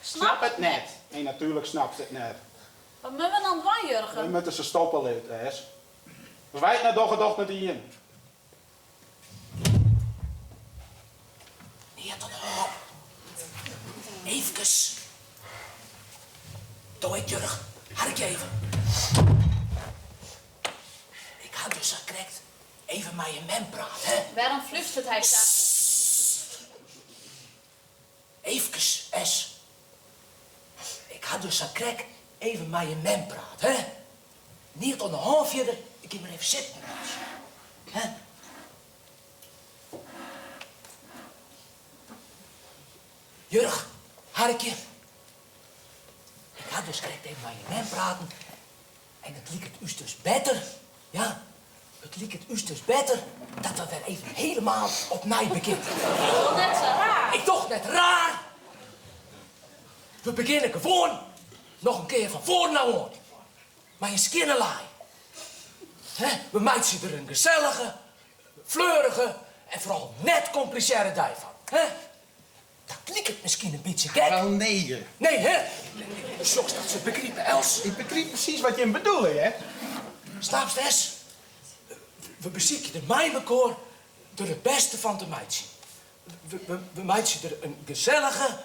Ik snap it net. Nee, natuerlik snapst it net. Wat moatte we dan dwaan, Jurgen? We moatte se stoppe litte, Es. As wy it net dogge, docht net ien. Neat oan de hân. Eefkes. Do ek, Jurg. Harkje even. Ik ha dus sakrekt even mei je mem praat, hè? Wêrom flústeret hy sa? Sst. Eefkes, Es. Ik ha dus sakrekt even mei je mem praat, hè? Neat oan de hân fierder, ik gean mar even sitten. Hè? Jurg, harkje. Ik ha dus krekt even mei je mem praten en it liket ús dus better, ja, it liket ús dus better dat we wer even helemaal opnij begjinne. Doch net sa raar. Ik doch net raar. We begjinne gewoan noch in kear fan foaren ôf oan. Mei in skjinne laai. Hè, we meitsje der in gesellige, fleurige en foaral net komplisearre dei fan. Hè? Dat liket miskien in bytsje gek. Wel nee. Nee, hè? Sjochst dat se it begripe, Els? Ik begryp presys wat jim bedoele, hè. Snapst, Es? We besykje der mei mekoar der it bêste fan te meitsjen. We meitsje der in gesellige,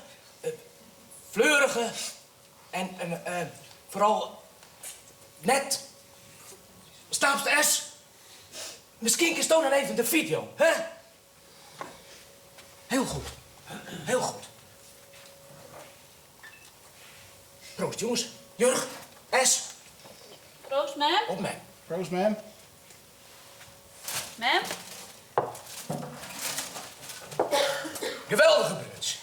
fleurige en foaral net. Snapst, Es? Miskien kinsto dan even de fideo, hè? Heel goed. Heel goed. Proost, jonges. Jurg, Es. Proost, mem. Op mem. Proost, mem. Mem. Geweldige brunch.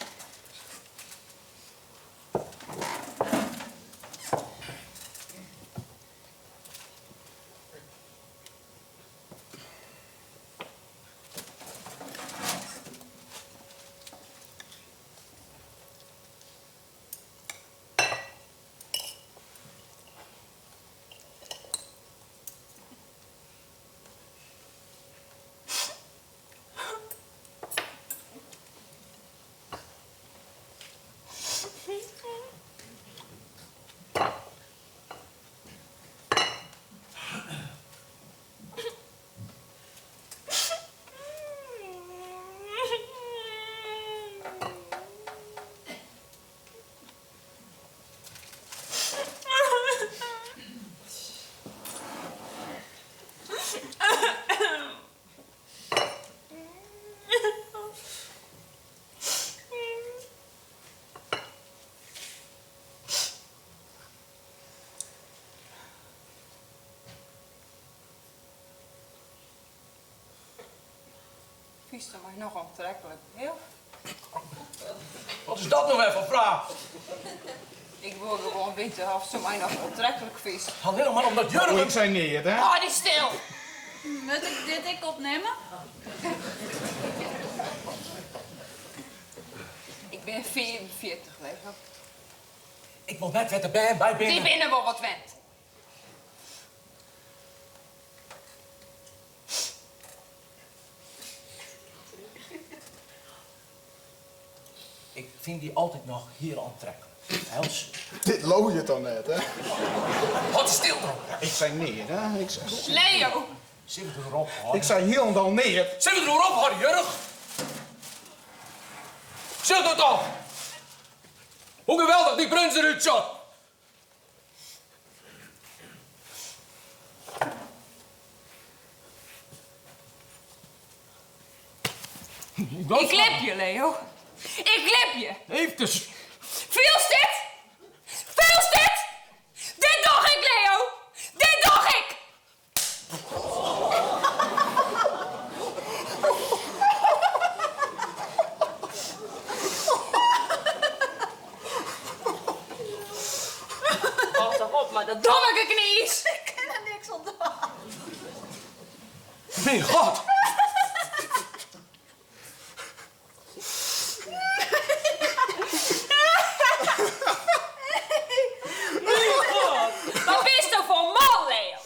Fynsto my noch oantreklik, Leo? Wat is dat no wer foar fraach? Ik wol gewoan witte oftsto my noch oantreklik fynst. Allinnich mar omdat Jurgen... Ik sei neat, hè? Hâld dy stil! Moat ik dit ek opnimme? Ik bin 45, Leo. Ik wol net wêr't de bern by binne. Dy binne wol wat wend. Ik fyn dy altyd noch hiel oantreklik, Els. Dit leau je toch net, hè? Hâld dy stil dan! Ik sei neat, hè? Ik sei... Leo! Sille we deroer ophâlde? Ik sei hielendal neat. Sille we deroer ophâlde, Jurg? Sjoch no toch! Hoe geweldich dy brunch derút sjocht! Ik klip je, Leo. Ik klip je. Eefkes. Fielst dit? Fielst dit? Dit doch ik, Leo. Dit doch ik. Pas toch op mei dat domme gekniis. Ik kin der niks oan dwaan. Myn God! Wat bisto foar man, Leo?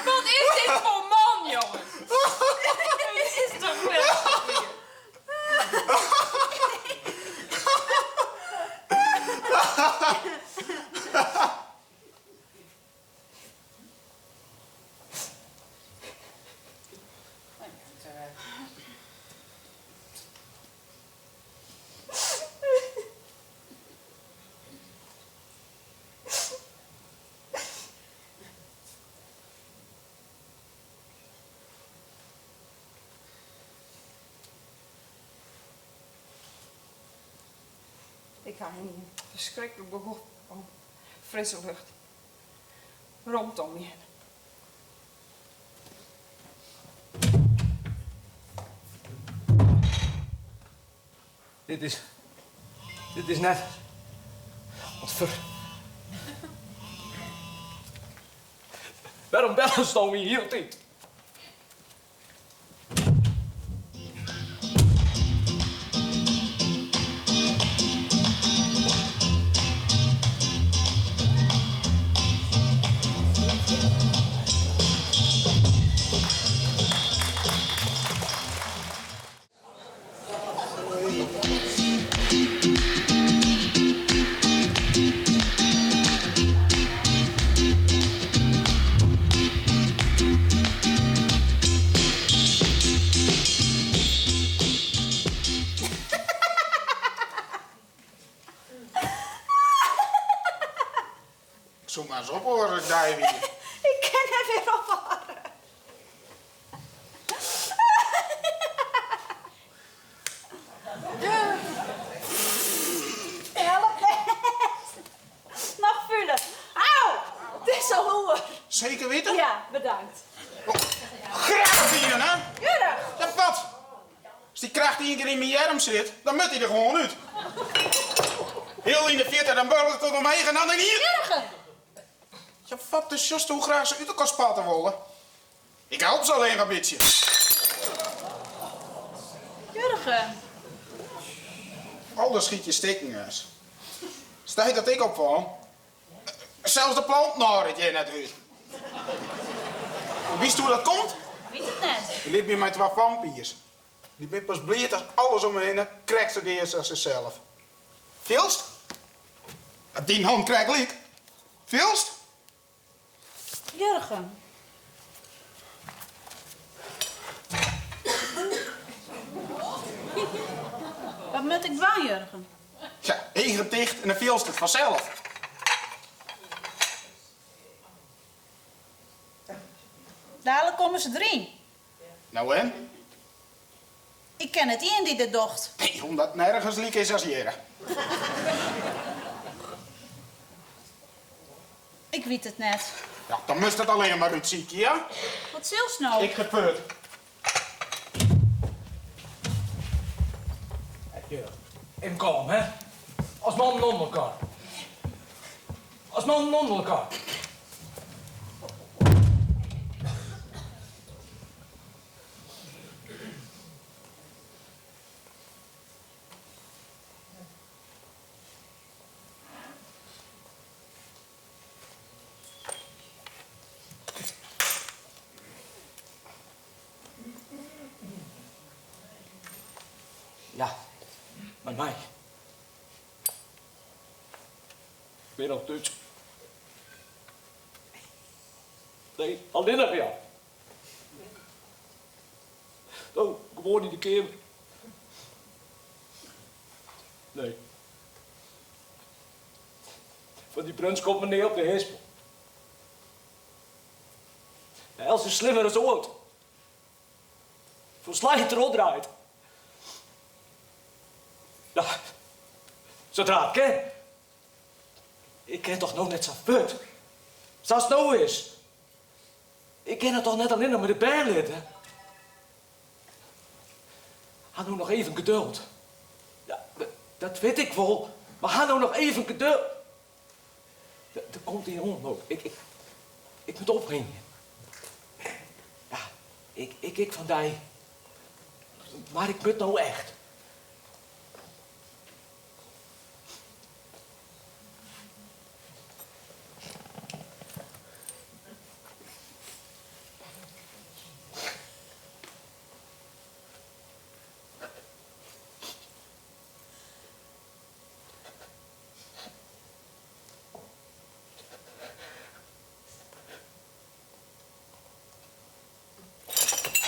Wat is dit foar man, jonges? Dit is toch wer safier? Ik ha in ferskriklik behoefte oan frisse lucht. Romte om my hinne. Dit is. Dit is net. Wat fer. Wêrom bellest my hieltyd? Ik soe mar ris ophâlde as ik dy wie. Ik kin net mear ophâlde. Help net. Noch fûler. Au! It is al oer. Seker witte? Ja, bedankt. Graach dien, hè? Jurg! Ja, wat? As dy kracht ien kear yn myn earm sit, dan moat hy der gewoan út. Hiel yn de fierte, dan borrelet it omheech en dan yn ien. Jurgen! Ja, wat, dus sjochst hoe graach se út elkoar spatte wolle? Ik help se allinnich in bytsje. Jurgen. Alles schiet je stikken is. Stijt dat ik opfal? Sels de planten hâlde it hjir net út. Witst hoe dat komt? Wit it net. Ik libje mei twa fampiers. Dy binne pas bliid as alles om 'e hinne krekt sa gean is as sysels. Fielst? Dyn han krekt lyk. Fielst? Jurgen. Wat moat ik dwaan, Jurgen? Ja, eagen ticht en dan fielst it fansels. Dalik komme se deryn. No en? Ik ken net ien dy't dit docht. Nee, omdat it nergens lyk is as hjirre. Ik wit it net. Ja, dan moatst it allinne mar útsykje, ja? Wat silst no? Ik gean fuort. Even kalm, hè? As mannen ûnder elkoar. As mannen ûnder elkoar. Ja, mei my. Bin noch Dútsk. Nee, allinnich ja. Oh, gewoan yn de keamer. Nee. Fan dy brunch komt my nea op de hispel. De Els is slimmer as oait. Folslein trochdraaid. Ja, sadra it kin. Ik kin toch no net sa fuort. Sa't it no is. Ik kin it toch net allinnich mei de bern litte? Ha no noch even geduld. Ja, dat wit ik wol, mar ha no noch even geduld. Der komt ien oan no. Ik, ik, ik moat ophingje. Ja, ik, ik, ik fan dy. Mar ik moat no echt.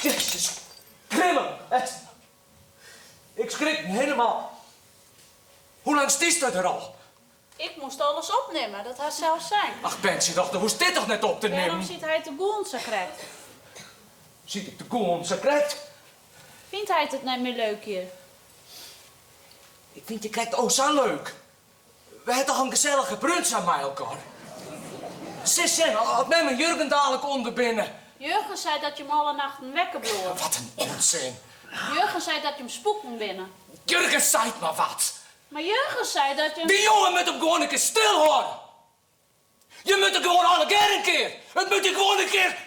Jezus, krimmen! Ik skrik my hielendal. Hoe lang stiest der al? Ik moast alles opnimme, dat hast sels sein. Ach Betsy, doch, do hoechst dit toch net op te Wêrom nimmen? siet hy te gûlen sa krekt? Siet ik te gûlen sa krekt? Fynt hy it net mear leuk hjir? Ik fyn it hjir krekt o sa leuk. We ha toch in gesellige brunch sa mei elkoar. Sis sjen, as mem en Jurgen dalik ûnder binne. Jurgen sei dat jim alle nachten wekker bliuwe. Wat in ûnsin. Jurgen sei dat jim spûken binne. Jurgen seit mar wat. Mar Jurgen sei dat jim. Dy jonge moat him gewoan in kear stilhâlde. Je moatte gewoan allegear in kear. It moat je gewoan in kear.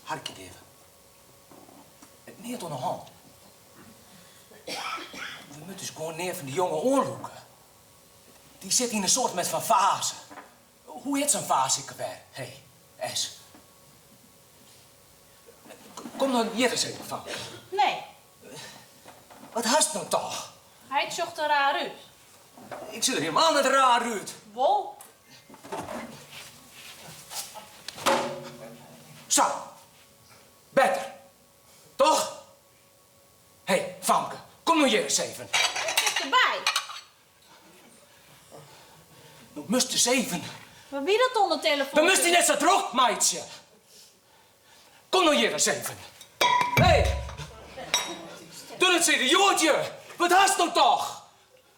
Harkje even. It neat oan de hân. We moatte ús gewoan nea fan dy jonge oanlûke. Dy sit yn in soart met fan faze. Hoe hjit sa'n faze ek alwer? Hé, Es. Kom dan hjir ris even fan. Nee. Wat hast no toch? Hy sjocht der raar út. Ik sjoch der hielendal net raar út. Wol. Sa. Better. Toch? Hé, famke, kom no hjir ris even. Derby. No moatst ris even. Wa wie dat oan de telefoan? We moatst dy net sa drok meitsje. Kom no hjir ris even. Hé! Doe net sa idioat. Wat hast no toch?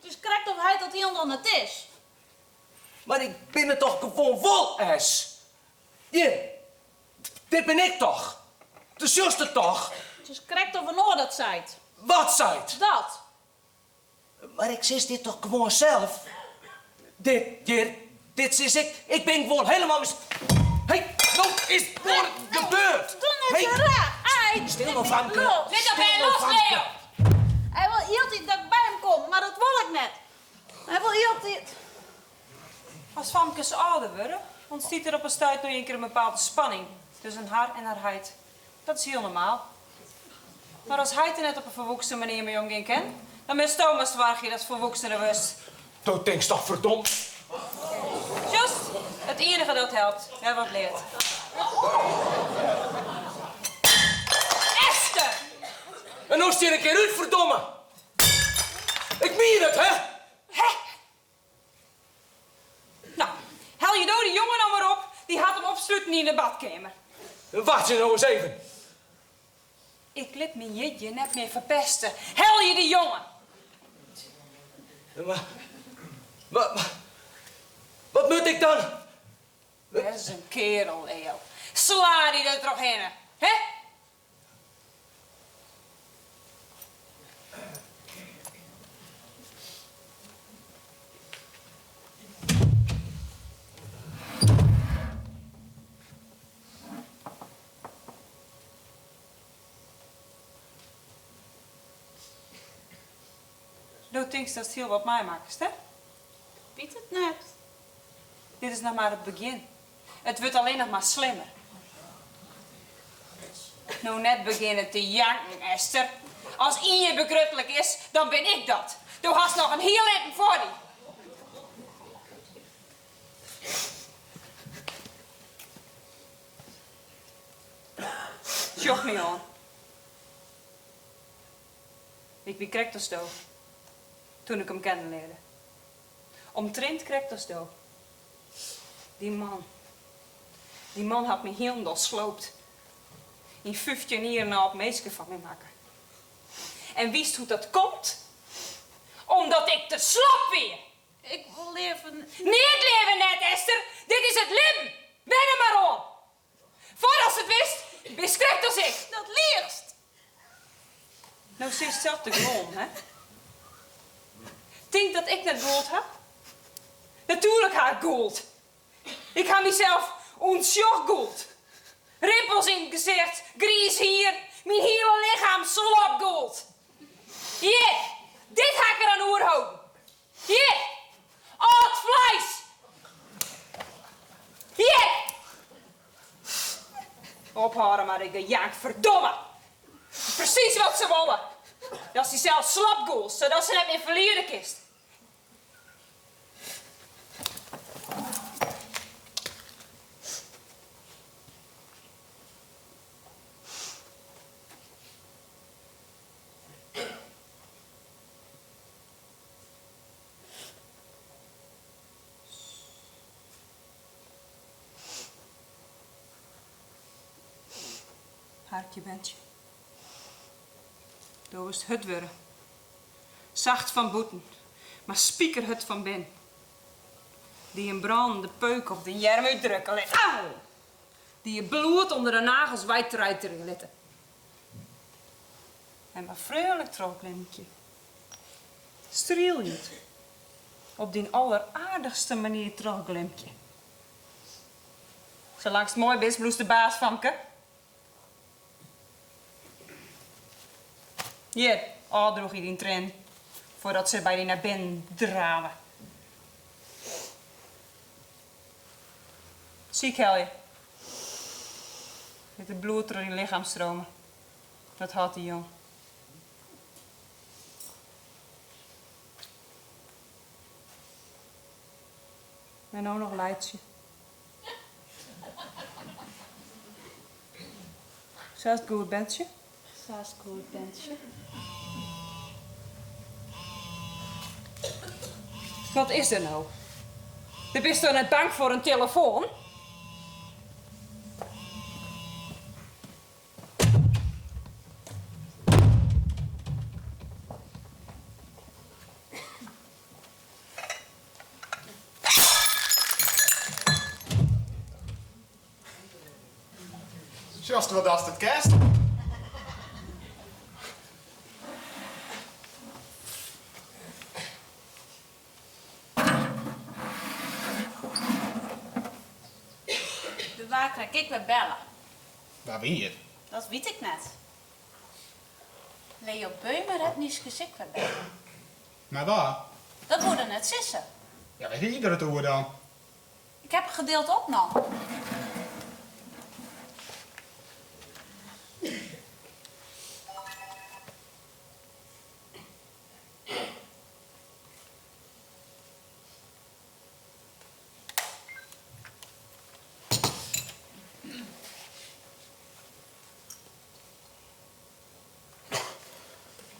It is krekt of hy dat hielendal net is. Mar ik bin it toch gewoan wol, Es. Hjir, dit bin ik toch? Do sjochst it toch? It is krekt of in oar dat seit. Wat seit? Dat. Mar ik sis dit toch gewoan sels? Dit hjir, dit sis ik. Ik bin gewoan helemaal mis. Hé, no is it gewoan gebeurd. Doe net sa raar. Ei, Stil no, famke. Lit dat bern los, Leo. Hy wol hieltyd dat ik by him kom, mar dat wol ik net. Hy wol hieltyd. As famkes âlder wurde, ûntstiet der op in stuit no ienkear in bepaalde spanning tusken har en har heit. Dat is hiel normaal. Mar as heit der net op in folwoeksen manier mei omgean kin, dan moatsto mar soargje datst folwoeksener wurdst. Do tinkst toch ferdomd. Sjochst, it iennige dat helpt, wer wat leard. Esther! En no stean ik hjir út, ferdomme! Ik mien it, hè? Hè? No, helje do dy jonge no mar op, dy hat him opsluten yn de badkeamer. Wachtsje no ris even. Ik lit myn jierdei net mear ferpeste. Helje dy jonge! Mar, mar, wat moat ik dan? Wês in keardel, Leo. Sla dy der trochhinne, hè? Do tinkst datst hiel wat meimakkest, hè? Ik wit it net. Dit is noch mar it begjin. It wurdt allinnich mar slimmer. No net begjinne te janken, Esther. As ien hjir begrutlik is, dan bin ik dat. Do hast noch in hiel libben foar dy. Sjoch my oan. Ik wie krekt as do, toen ik him kennen learde. Omtrint krekt as do. Dy man. Dy man hat my hielendal sloopt. Yn 15 jier in âld minske fan my makke. En witst hoe't dat komt? Omdat ik te slap wie! Ik wol leaver. Neat leaver net, Esther! Dit is it libben! Wen der mar oan! Foardatst it witst, bist krekt as ik! Dat liichst! No sitst sels te gûlen, hè? Tinkst dat ik net gûld ha? Natuerlik ha ik gûld. Ik ha mysels ûntsjoch gûld. Rimpels yn it gesicht, griis hier, myn hiele lichem slop gûld. Hjir, dit ha ik der oan oerholden. Hjir, âld fleis. Hjir! Ophâlde mei dit gejank, ferdomme! Presys wat se wolle. Datst dysels slop gûlst, sadatst se net mear ferliede kinst. Harkje, berntsje. Do wurdst hurd wurde. Sacht fan bûten, mar spikerhurd fan binnen. Dy in brânende peuk op dyn earm útdrukke litte. Au! Dy it bloed ûnder de nagels wei treiterje litte. En mar freonlik trochglimkje. Strieljend. Op dyn alleraardichste manier trochglimkje. Salangst moai bist, bliuwst de baas, famke. Hjir, ôfdrûgje dyn triennen foardat se by dy nei binnen drave. Sykhelje. Lit it bloed troch dyn lichem strome. Dat hâldt dy jong. En no noch laitsje. Sa is it goed, berntsje. Sa is it goed, berntsje. Wat is der no? Do bist toch net bang foar in telefoan? Sjochst wol datst it kinst? Der waard krekt ek wer belle. Wa wie it? Dat wit ik net. Leo Beumer hat nyskens ek wer belle. Mar wa? Dat woe er net sizze. Ja, wêr hie er it oer dan? Ik heb in gedeelte opnommen.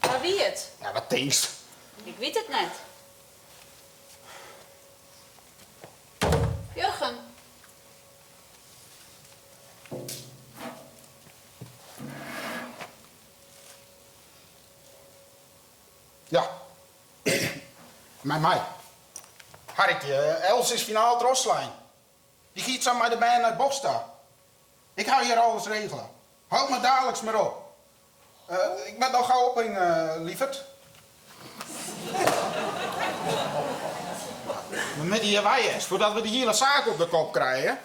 Wa wie it? Ja, wat tinkst? Ik wit it net. Jurgen. Ja. Mei my. Harkje, Els is finaal trochslein. Dy giet sa mei de bern nei Bosk ta. Ik ha hjir alles regele. Houd mar daliks mar op. Ik moat no gau ophingje, lieverd. We moatte hjir wei earst, foardat we de hiele saak op de kop krije.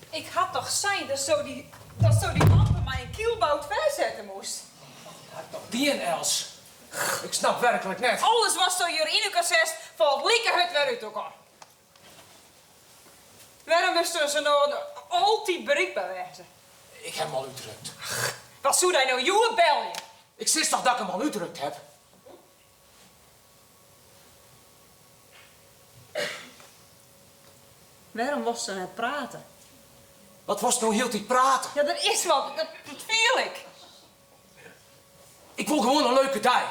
Ik ha toch sein datsto dy, datsto dy lampe mei in kylbout fersette moast? Ha ik toch dien, Els? Ik snap werklik net. Alles watsto hjir yn elkoar setst, falt like hurd wer út elkoar. Wêrom moasten se no altyd berikber wêze? Ik ha him al útrukt. Wa soe dy no hjoed belje? Ik sis toch dat ik him al útrukt heb? Wêrom wolst net prate? Wat wolst no hieltyd prate? Ja, der is wat, dat fiel ik. Ik wol gewoan in leuke dei.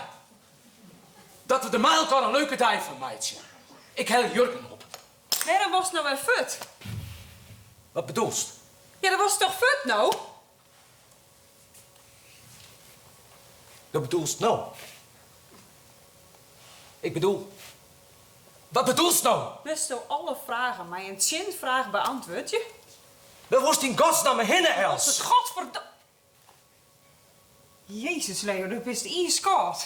Dat we der mei elkoar in leuke dei fan meitsje. Ik helje Jurgen op. Wêrom wolst no wer fuort? Wat bedoelst? Ja, do wolst toch fuort no? Dat bedoelst no? Ik bedoel, wat bedoelst no? Wolsto alle fragen mei in tsjinfraach beäntwurdzje? Wêr wolst yn godsnamme hinne, Els? Godverdo... Jezus, Leo, do bist iiskâld.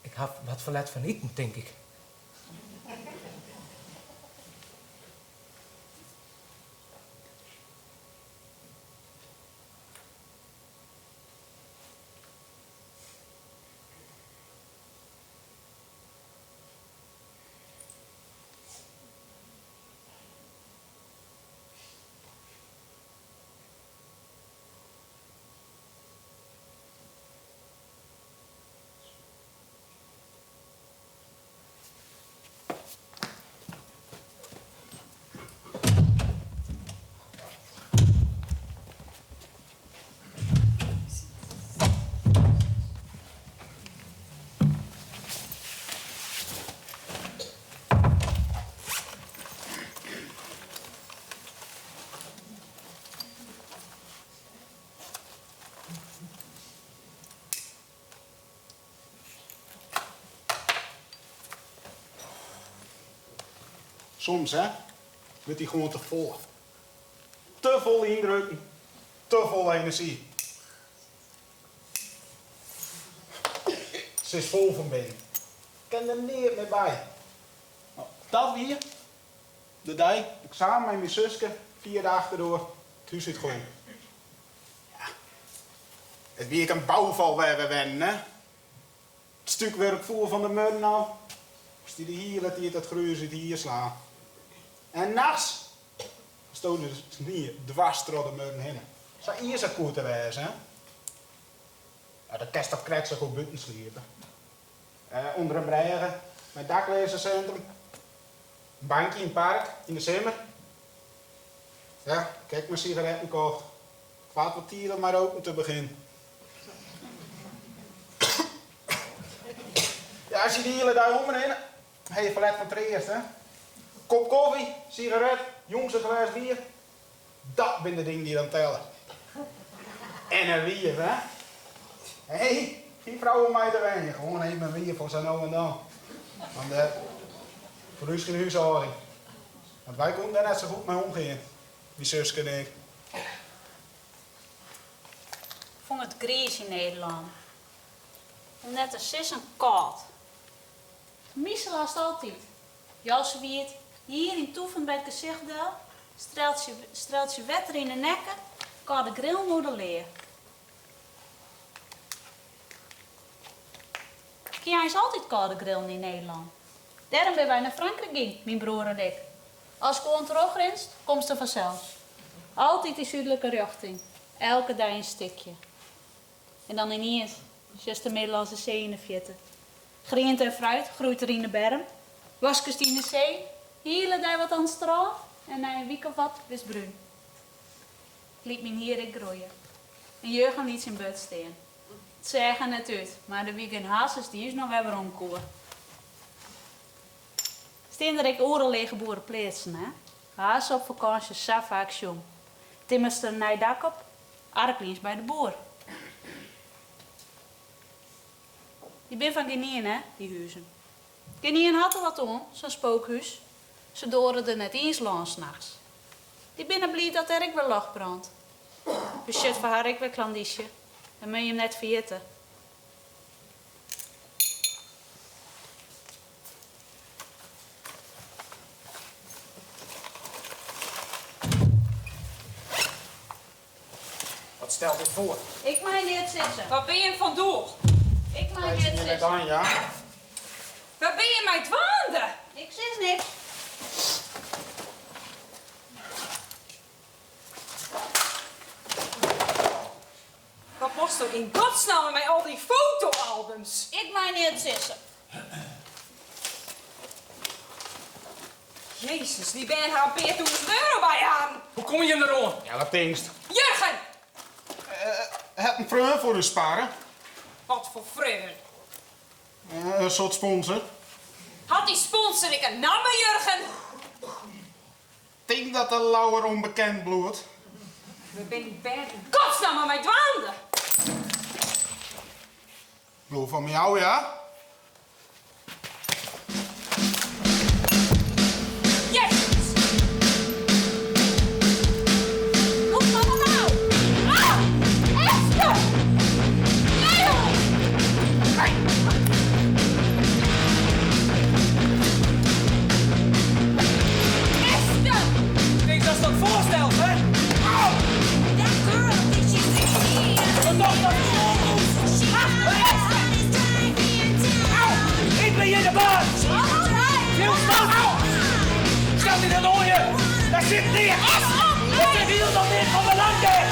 Ik haw wat ferlet fan iten, tink ik. Soms, hè, wurdt dy gewoan te folle. Te folle yndrukken, te folle enerzjy. Se is fol fan binnen. Kin der neat mear by. No, dat wie de dei dat ik samen mei myn suske fia de achterdoar it hús út gong. Ja, it wie ek in boufal wêr we wennen, hè. It stúkwurk foel fan de muorren ôf, moast dy de hiele tiid it gruis út 'e hier slaan. En nachts stode de snie dwars troch de muorren hinne. Sa izich koe it der wêze, hè. Ja, dan kinst toch krekt sa goed bûten sliepe. Under in brêge, mei it dakleazesintrum. In bankje yn it park, yn de simmer. Ja, ik ha ek mar sigaretten kocht. Ik waard wol tiid om mei roken te begjinnen. Ja, as je de hiele dei omrinne, ha je ferlet fan treast, hè? Kop kofje, sigaret, jûns in glês bier. Dat binne de dingen dy't dan telle. En in wief, hè? Hé, gjin frou om mei te wenjen. Gewoan even in wief foar sa no en dan. Want eh, foar ús gjin húshâlding. Want wy koenen dêr net sa goed mei omgean, myn suske en ik. Fûn it griis yn Nederlân. Om net te sizzen kâld. Misel hast altyd. Jas wiet, hier yn toefen by it gesicht del, streltsje wetter yn 'e nekke, kâlde grillen oer de lea. 'k Hie eins altyd kâlde grillen yn Nederlân. Dêrom binne wy nei Frankryk gien, myn broer en ik. Ast gewoan trochrinst, komst der fansels. Altyd yn súdlike rjochting, elke dei in stikje. En dan yniens sjochst de Middellânske See yn 'e fierte. Griente en fruit groeit der yn 'e berm. Waskest yn 'e see, hiele dei wat oan it strân en nei in wike of wat bist brún. Ik liet myn hier ek groeie. En Jurgen liet syn burd stean. It seach der net út, mar der wie gjin hazes dy't ús noch wer werom koe. Stean der ek oeral lege boerepleatsen, hè? Ha se op fakânsje sa faak sjoen. Timmerst der in nij dak op, argliens by de boer. Dy bin fan gjinien, hè, dy huzen. Gjinien hat der wat oan, sa'n spookhús. Se doare der net iens lâns nachts. Dy binne bliid dat dêr ek wer ljocht brânt. Besjut foar har ek wer klandysje. Dat moat je him net ferjitte. Wat stelt dit foar? Ik mei neat sizze. Wat bin je fan doel? Ik mei neat sizze. Dan, ja. Wêr bin je mei dwaande? Ik sis niks. Wat moatsto yn godsnamme mei al dy fotoalbums? Ik mei neat sizze. Jezus, dy bern ha in pear tûzen euro by harren. Hoe komme jim deroan? Ja, wat tinkst? Jurgen! Hat in freon foar ús sparre. Wat foar freon? In soart sponsor. Hat dy sponsor ek in namme, Jurgen? Tink dat de lauwer ûnbekend bliuwt. Wêr binne dy bern yn godsnamme mei dwaande? Bliuw fan my ôf, ja? Jezus! Lûk mar wat ôf! Ah! Eske! Leo! Eske! Tink datst dat foarstelt, hè? Au! Wat docht dat Au! Ik bin hjir de baas! Fielst dat? Stel dy dan oan je! Dêr sit neat! Dat sit hielendal neat fan belang dêr!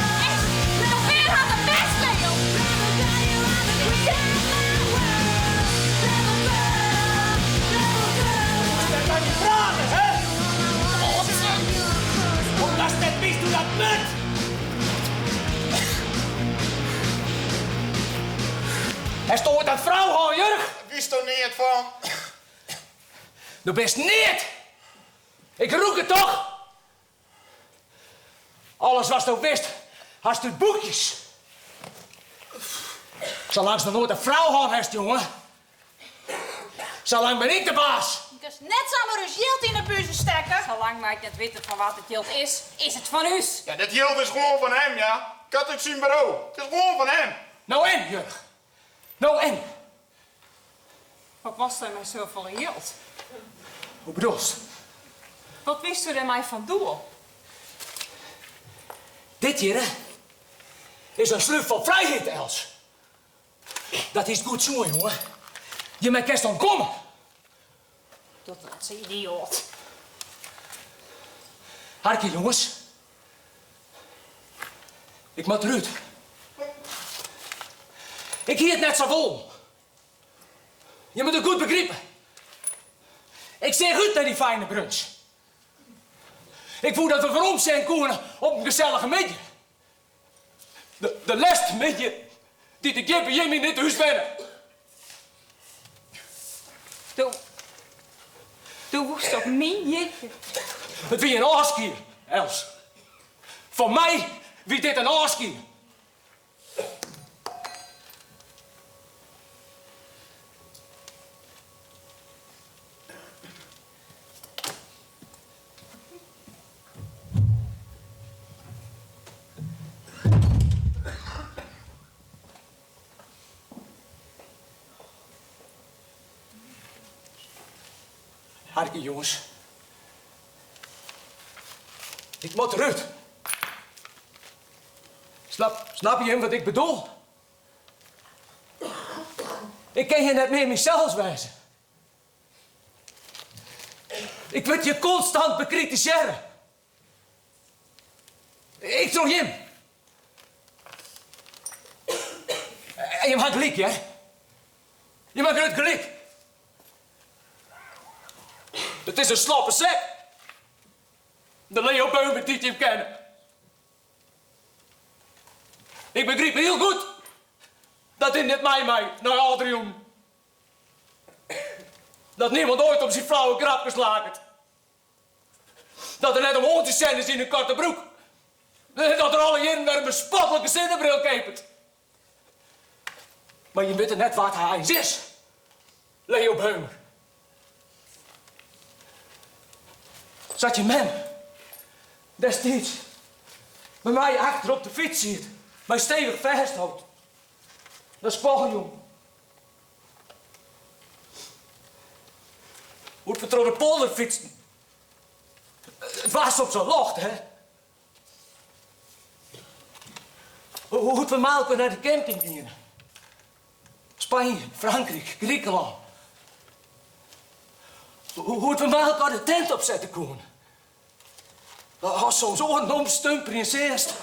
Dêr mei my prate, hè? Omdatst net witst hoe dat moat! Hast oait in frou hân, Jurg? Witsto neat fan? Do bist neat! Ik rûk it toch? Alles watsto witst, hast út boekjes. Salangst noch noait in frou hân hast, jonge, salang bin ik de baas. Kinst net samar ús jild yn 'e buze stekke. Salang't wy net witte fan wa't it jild is, is it fan ús. Ja, dat jild is gewoan fan him, ja. Ik ha it út syn buro. It is gewoan fan him. No en, Jurg? No en? Wat moatst dêr mei safolle jild? Hoe bedoelst? Wat wisto dêrmei fan doel? Dit hjirre is in slúf fan frijheid, Els. Dat is goed sjoen, jonge. Hjirmei kinst ûntkomme. Dat is idioat. Harkje, jonges. Ik moat derút. Ik hie it net sa wollen. Je moatte it goed begripe. Ik seach út nei dy fijne brunch. Ik woe dat we werom sjen koene op in gesellige middei. De lêste middei dy't ik hjir by jim yn dit hús wenne. Do, do woest op myn jierdei. It wie in ôfskie, Els. Foar my wie dit in ôfskie. Harkje jonges. Ik moat derút. Snap, snappe jim wat ik bedoel? Ik kin hjir net mear mysels wêze. Ik wurd hjir konstant bekritisearre. Ek troch jim. En jim ha gelyk, hear. Jim ha grut gelyk. It is in slappe sek. De Leo Beumer dy't jim kenne. Ik begryp hiel goed dat dit net mei my nei âldere jûnen. Dat niemand oait om syn flauwe grapkes laket. Dat er net om oan te sjen is yn in koarte broek. Dat er alle jierren wer in bespotlike sinnebril keapet. Mar jim witte net wa't hy eins is. Leo Beumer. Sa't jim mem destiids by my achter op de fyts siet, my stevich fêsthold. Nei skoaljûn. Hoe't we troch de polder fytsten. It waard soms in locht, hè? Hoe't we mei elkoar nei de camping giene. Spanje, Frankryk, Grikelân. Hoe't we mei elkoar de tent opsette koene. Ast soms oaren omstumperjen seachst.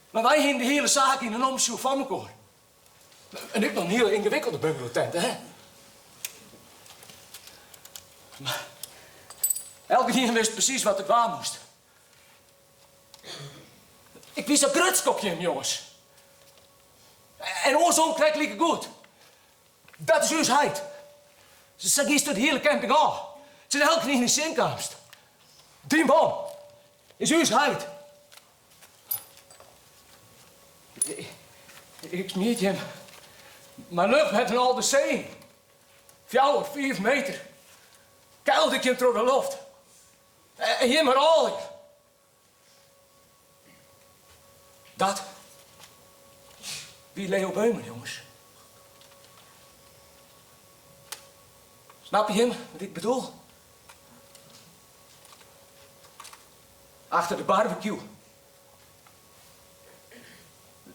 Mar wy hiene de hiele saak yn in omsjoch foar mekoar. En ek noch in hiele yngewikkelde bungalowtent, hè? Mar elkenien wist presys wat er dwaan moast. Ik wie sa grutsk op jim, jonges. En oarsom krekt like goed. Dat is ús heit. Sa giest de hiele camping ôf. Tsjin elkenien dy'tst tsjinkaamst. Dy man is ús heit. Ik smiet jim mei lucht met en al de see yn. Fjouwer, fiif meter. Keilde ik jim troch de loft. En jim mar ôflje. Dat wie Leo Beumer, jonges. Snappe jim wat ik bedoel? Achter de barbecue.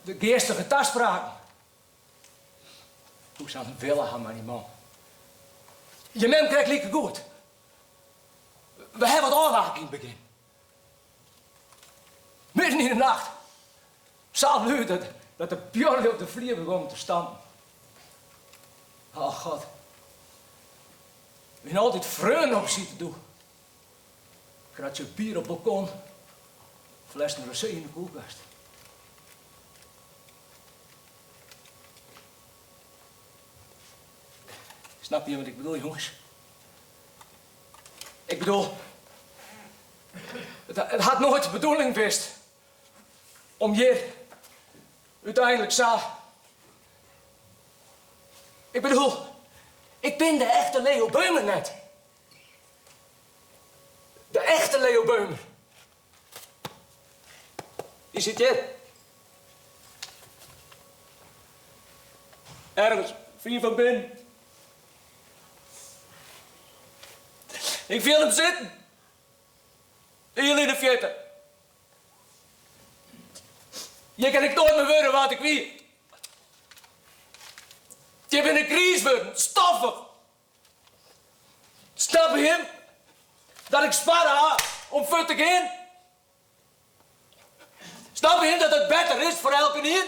De geastige taspraken. Hoe sa'n wille ha mei dy man. Je mem krekt like goed. We ha wat ôfwake yn it begjin. Midden yn de nacht. Sa lûd dat, dat de buorlju op de flier begûnen te stampen. Oh God. We wiene altyd freonen op besite doe. Kratsje bier op balkon, flessen rosé yn de kuolkast. Snap je wat ik bedoel, jonges? Ik bedoel, it, it hat noait de bedoeling west om hjir úteinlik sa. Ik bedoel, ik bin de echte Leo Beumer net. Leo Beumer. Dy sit hjir. Ergens fier fan binnen. Ik fiel him sitten. Hiel yn 'e fierte. Hjir kin ik noait mear wurde wa't ik wie. Hjir bin ik griis wurden, stoffich. Snappe jim dat ik sparre ha om fuort te gean? Snappe jim dat it better is foar elkenien?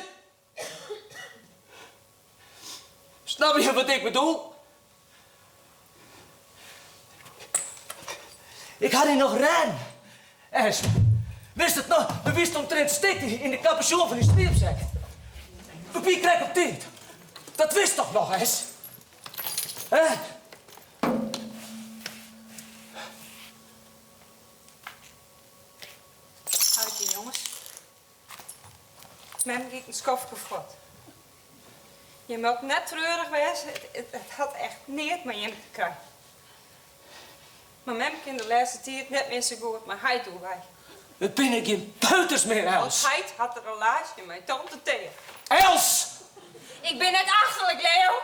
Snappe jim wat ik bedoel? Ik ha dy noch rêden, Es. Witst it noch? Do wiest omtrint stikt yn de kapusjon fan dyn sliepsek. We wie krekt op tiid. Dat witst toch noch, Es? Hè? Harkje, jonges. Mem giet in skoftke fuort. Jim moatte net treurig wêze, it hat echt neat mei jim te krijen. Mar mem kin de lêste tiid net mear sa goed mei heit oerwei. It binne gjin peuters mear, Els. Want heit hat in relaasje mei tante Thea. Els! Ik bin net achterlik, Leo.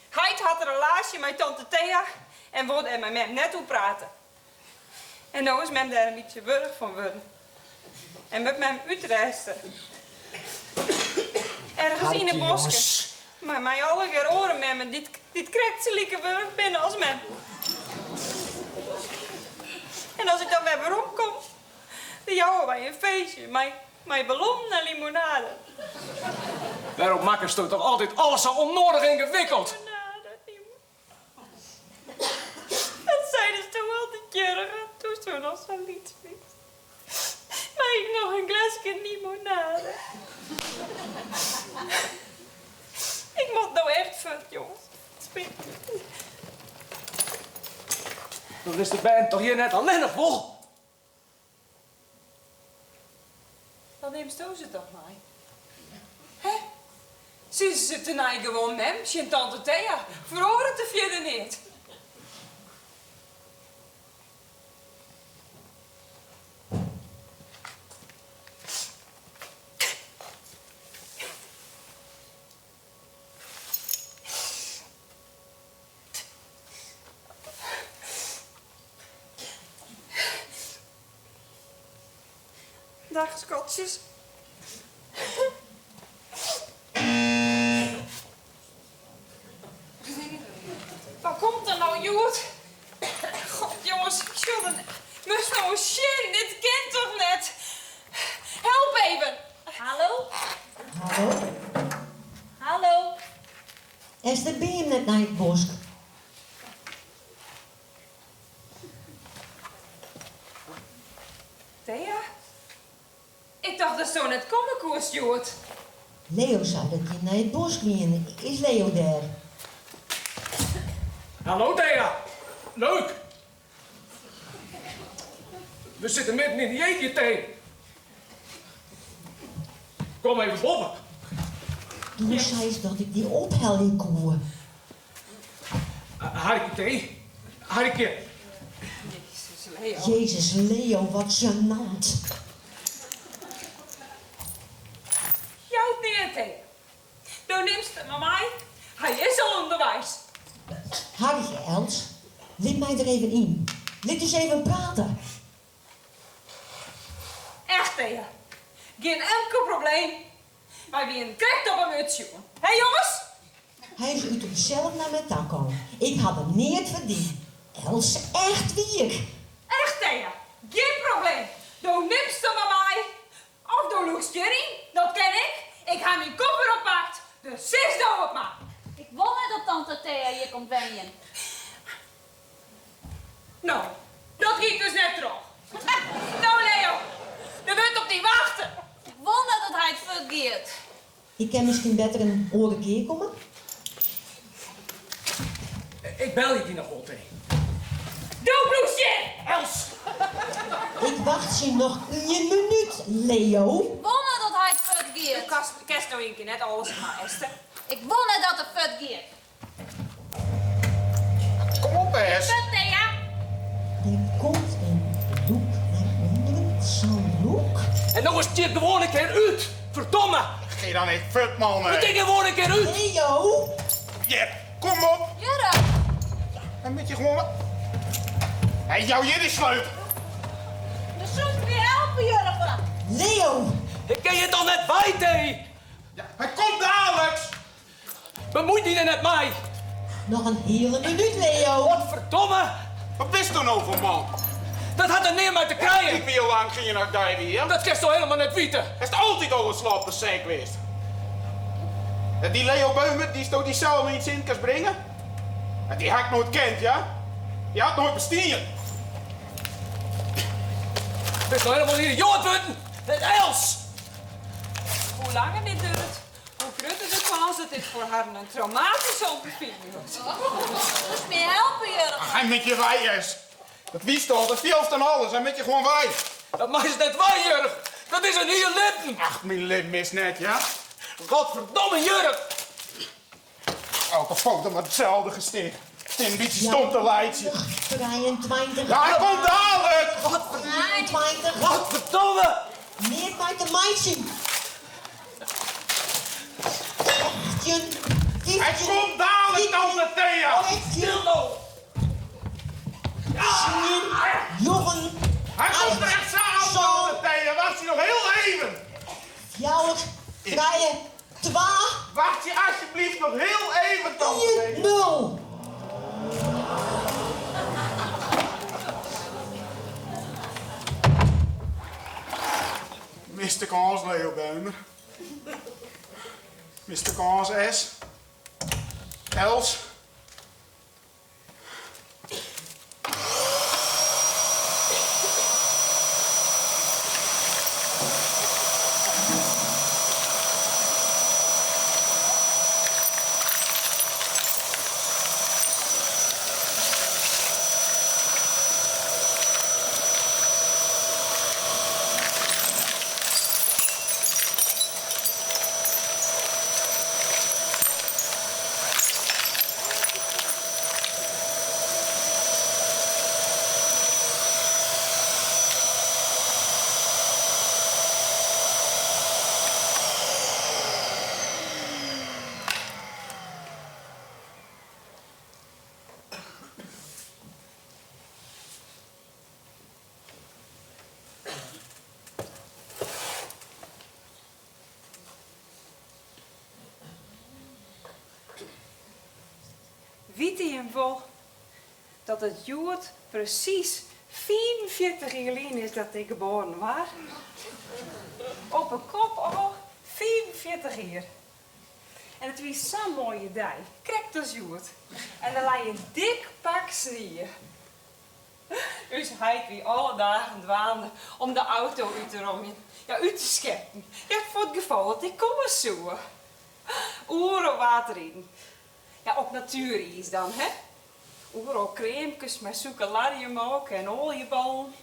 Heit hat in relaasje mei tante Thea en wol dêr mei mem net oer prate. En no is mem dêr in bytsje wurch fan wurden. En moat mem útrêste. Ergens yn 'e bosken. Mei mei allegear oare memmen dy't dy't krekt sa like wurch binne as mem. En as ik dan wer werom kom, dan jouwe wy in feestje mei mei ballonnen en limonade. Wêrom makkesto toch altyd alles sa ûnnoadich yngewikkeld? Dat seidesto altyd, Jurgen, doe'tsto noch sa lyts wiest. Mei ik noch in gleske limonade? Ik moat no echt fuort, jonges. It spyt my. Do litst de bern toch hjir net allinnich, wol? Dan nimsto se toch mei? Hè? Sizze se tenei gewoan mem tsjin tante Thea, feroaret der fierder neat. Dag, skatsjes. Wat komt der no hjoed? God, jonges, ik sjoch der Moatst no ris sjen, dit kin toch net? Help even! Hallo? Hallo? Hallo? Esther, binne jim net nei it bosk? Thea? Ik tocht datsto net komme koest hjoed. Leo sei dat jim nei it bosk wiene. Is Leo dêr? Hallo Thea! Leuk! We sitte midden yn de jeetje-tee. Kom even boppe. Do seist dat ik dy ophelje koe. Harkje Thee. Harkje. Jezus Leo. Jezus Leo, wat sjenant. Jout neat Thea. Do nimst him mar mei, hy is al ûnderweis. Harkje Els, lit my der even yn. Lit ús even prate. Echt Thea, gjin inkel probleem. Wy wienen krekt op him útsjoen. Hè jonges? Hy is út himsels nei my ta kaam. Ik haw him neat ferdien. Els, echt wier. Echt Thea, gjin probleem. Do nimst him mar mei. Of do lûkst hjir yn, dat kin ek. Ik ha myn koffer oppakt, dus sis do it mar. Ik wol net dat tante Thea hjir komt wenjen. No, dat giet dus net troch. No Leo, der wurdt op dy wachte. Ik wol net dat heit fuortgiet. Ik kin miskien better in oare kear komme. Ik belje dy noch wol, Thee. Do bliuwst hjir! Els! Ik wachtsje noch ien minút, Leo. Ik wol net dat heit fuortgiet. Do kinst no ien kear net alles ha, Esther. Ik wol net dat er fuortgiet. Kom op, Es. Fuort, Thea. Der komt in lûk nei ûnderen, sa'n lûk. En no is it gewoan in kear út! Ferdomme! Gean dan ek fuort, man. It is gewoan in kear út! Leo! Jep, kom op! Jurre! Dan moet je gewoon... Hé, jou hier die sleutel. De zoekt weer helpen, Jurgen. Leo! Ik kin je toch net weten, hé? Ja, hij komt dadelijk. Bemoei die er net mei. Noch in hiele minút, Leo. Godverdomme! Wat bist du nou voor man? Dat hat der neat mei te krijen. Ik wie lang ging je nog daar weer? Dat kinst toch helemaal net witte? Hij is altijd al een slappe zeik geweest. En die Leo Beumer, die is toch die zelf iets in kan brengen? En die had ik nooit kent, ja? Die had nooit bestaan. Bist toch helemaal niet jong worden? Net Els! Hoe langer dit duurt, hoe groter de kans dat dit voor haar een traumatische ondervinding wordt. Dus meer helpen, Jurgen. Hij met je wij is. Dat wist al, dat viel dan alles. Hij met je gewoon wij. Dat mag je net wij, Jurg. Dat is een heel leven. Ach, mijn lid mis net, ja? Godverdomme, Jurg. Elke foto maar hetzelfde gesticht. Het is een beetje stom te leidje. 23. Ja, hij komt dadelijk! 24. Godverdomme! Meer bij de meisje. 18. 15. Hij komt dadelijk, tante Thea! 16. nou! 10. Jongen. Hij komt er echt zo aan, tante Thea. Wacht je nog heel even. 4. 3. 2. Wacht je alsjeblieft nog heel even, tante 4. Thea. 0. Miste kans, Leo Beumer. Miste kans, S. Els. Weet je hem wel dat het Jood precies 44 jaar geleden is dat ik geboren was? Op een kop al 44 jaar. En het was zo'n mooie dag. Krekt als Jood. En dan lag een dik pak sneeuw. Dus hij wie alle dagen dwaande om de auto uit te rommen. Ja, uit te scheppen. Ja, voor het geval dat ik kom zoeken. Oeren water in. Ja, op natuurijs dan, hè? Overal crèmekes met suikerlarium en oliebollen.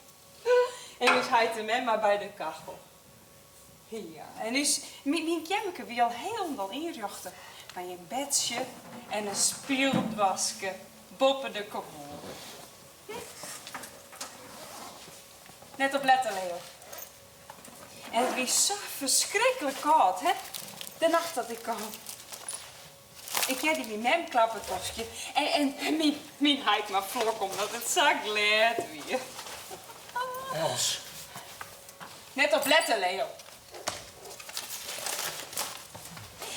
En dus hij te met maar bij de kachel. Ja, en dus mijn kemmeke wie al helemaal inrichten. Bij een bedje en een spieldwaske boppen de commode. Hm? Net op letten, Leo. En het was zo verschrikkelijk koud, hè? De nacht dat ik kwam. Ik heb die mijn mem klappertosje en mijn heid maar vlok omdat het zo glad weer. Els. Net op letten, Leo.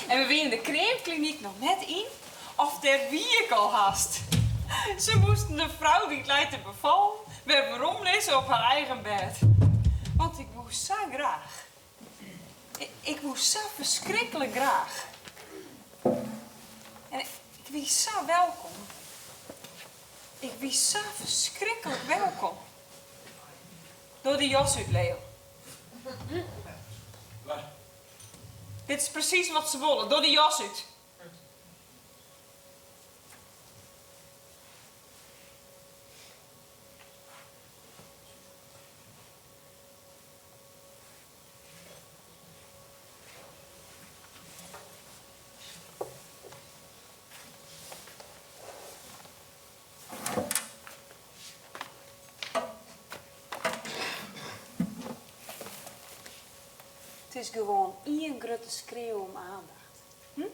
En we winnen de crèmekliniek nog net in, of der wie ik al haast. Ze moesten de vrouw die het leidt te bevallen, weer waarom op haar eigen bed. Want ik moest zo graag. Ik moest zo verschrikkelijk graag. En ik was zo welkom. Ik was zo verschrikkelijk welkom. Door die jas uit, Leo. Dit is precies wat ze willen, door die jas uit. It is gewoan ien grutte skreau om aandacht. Hm?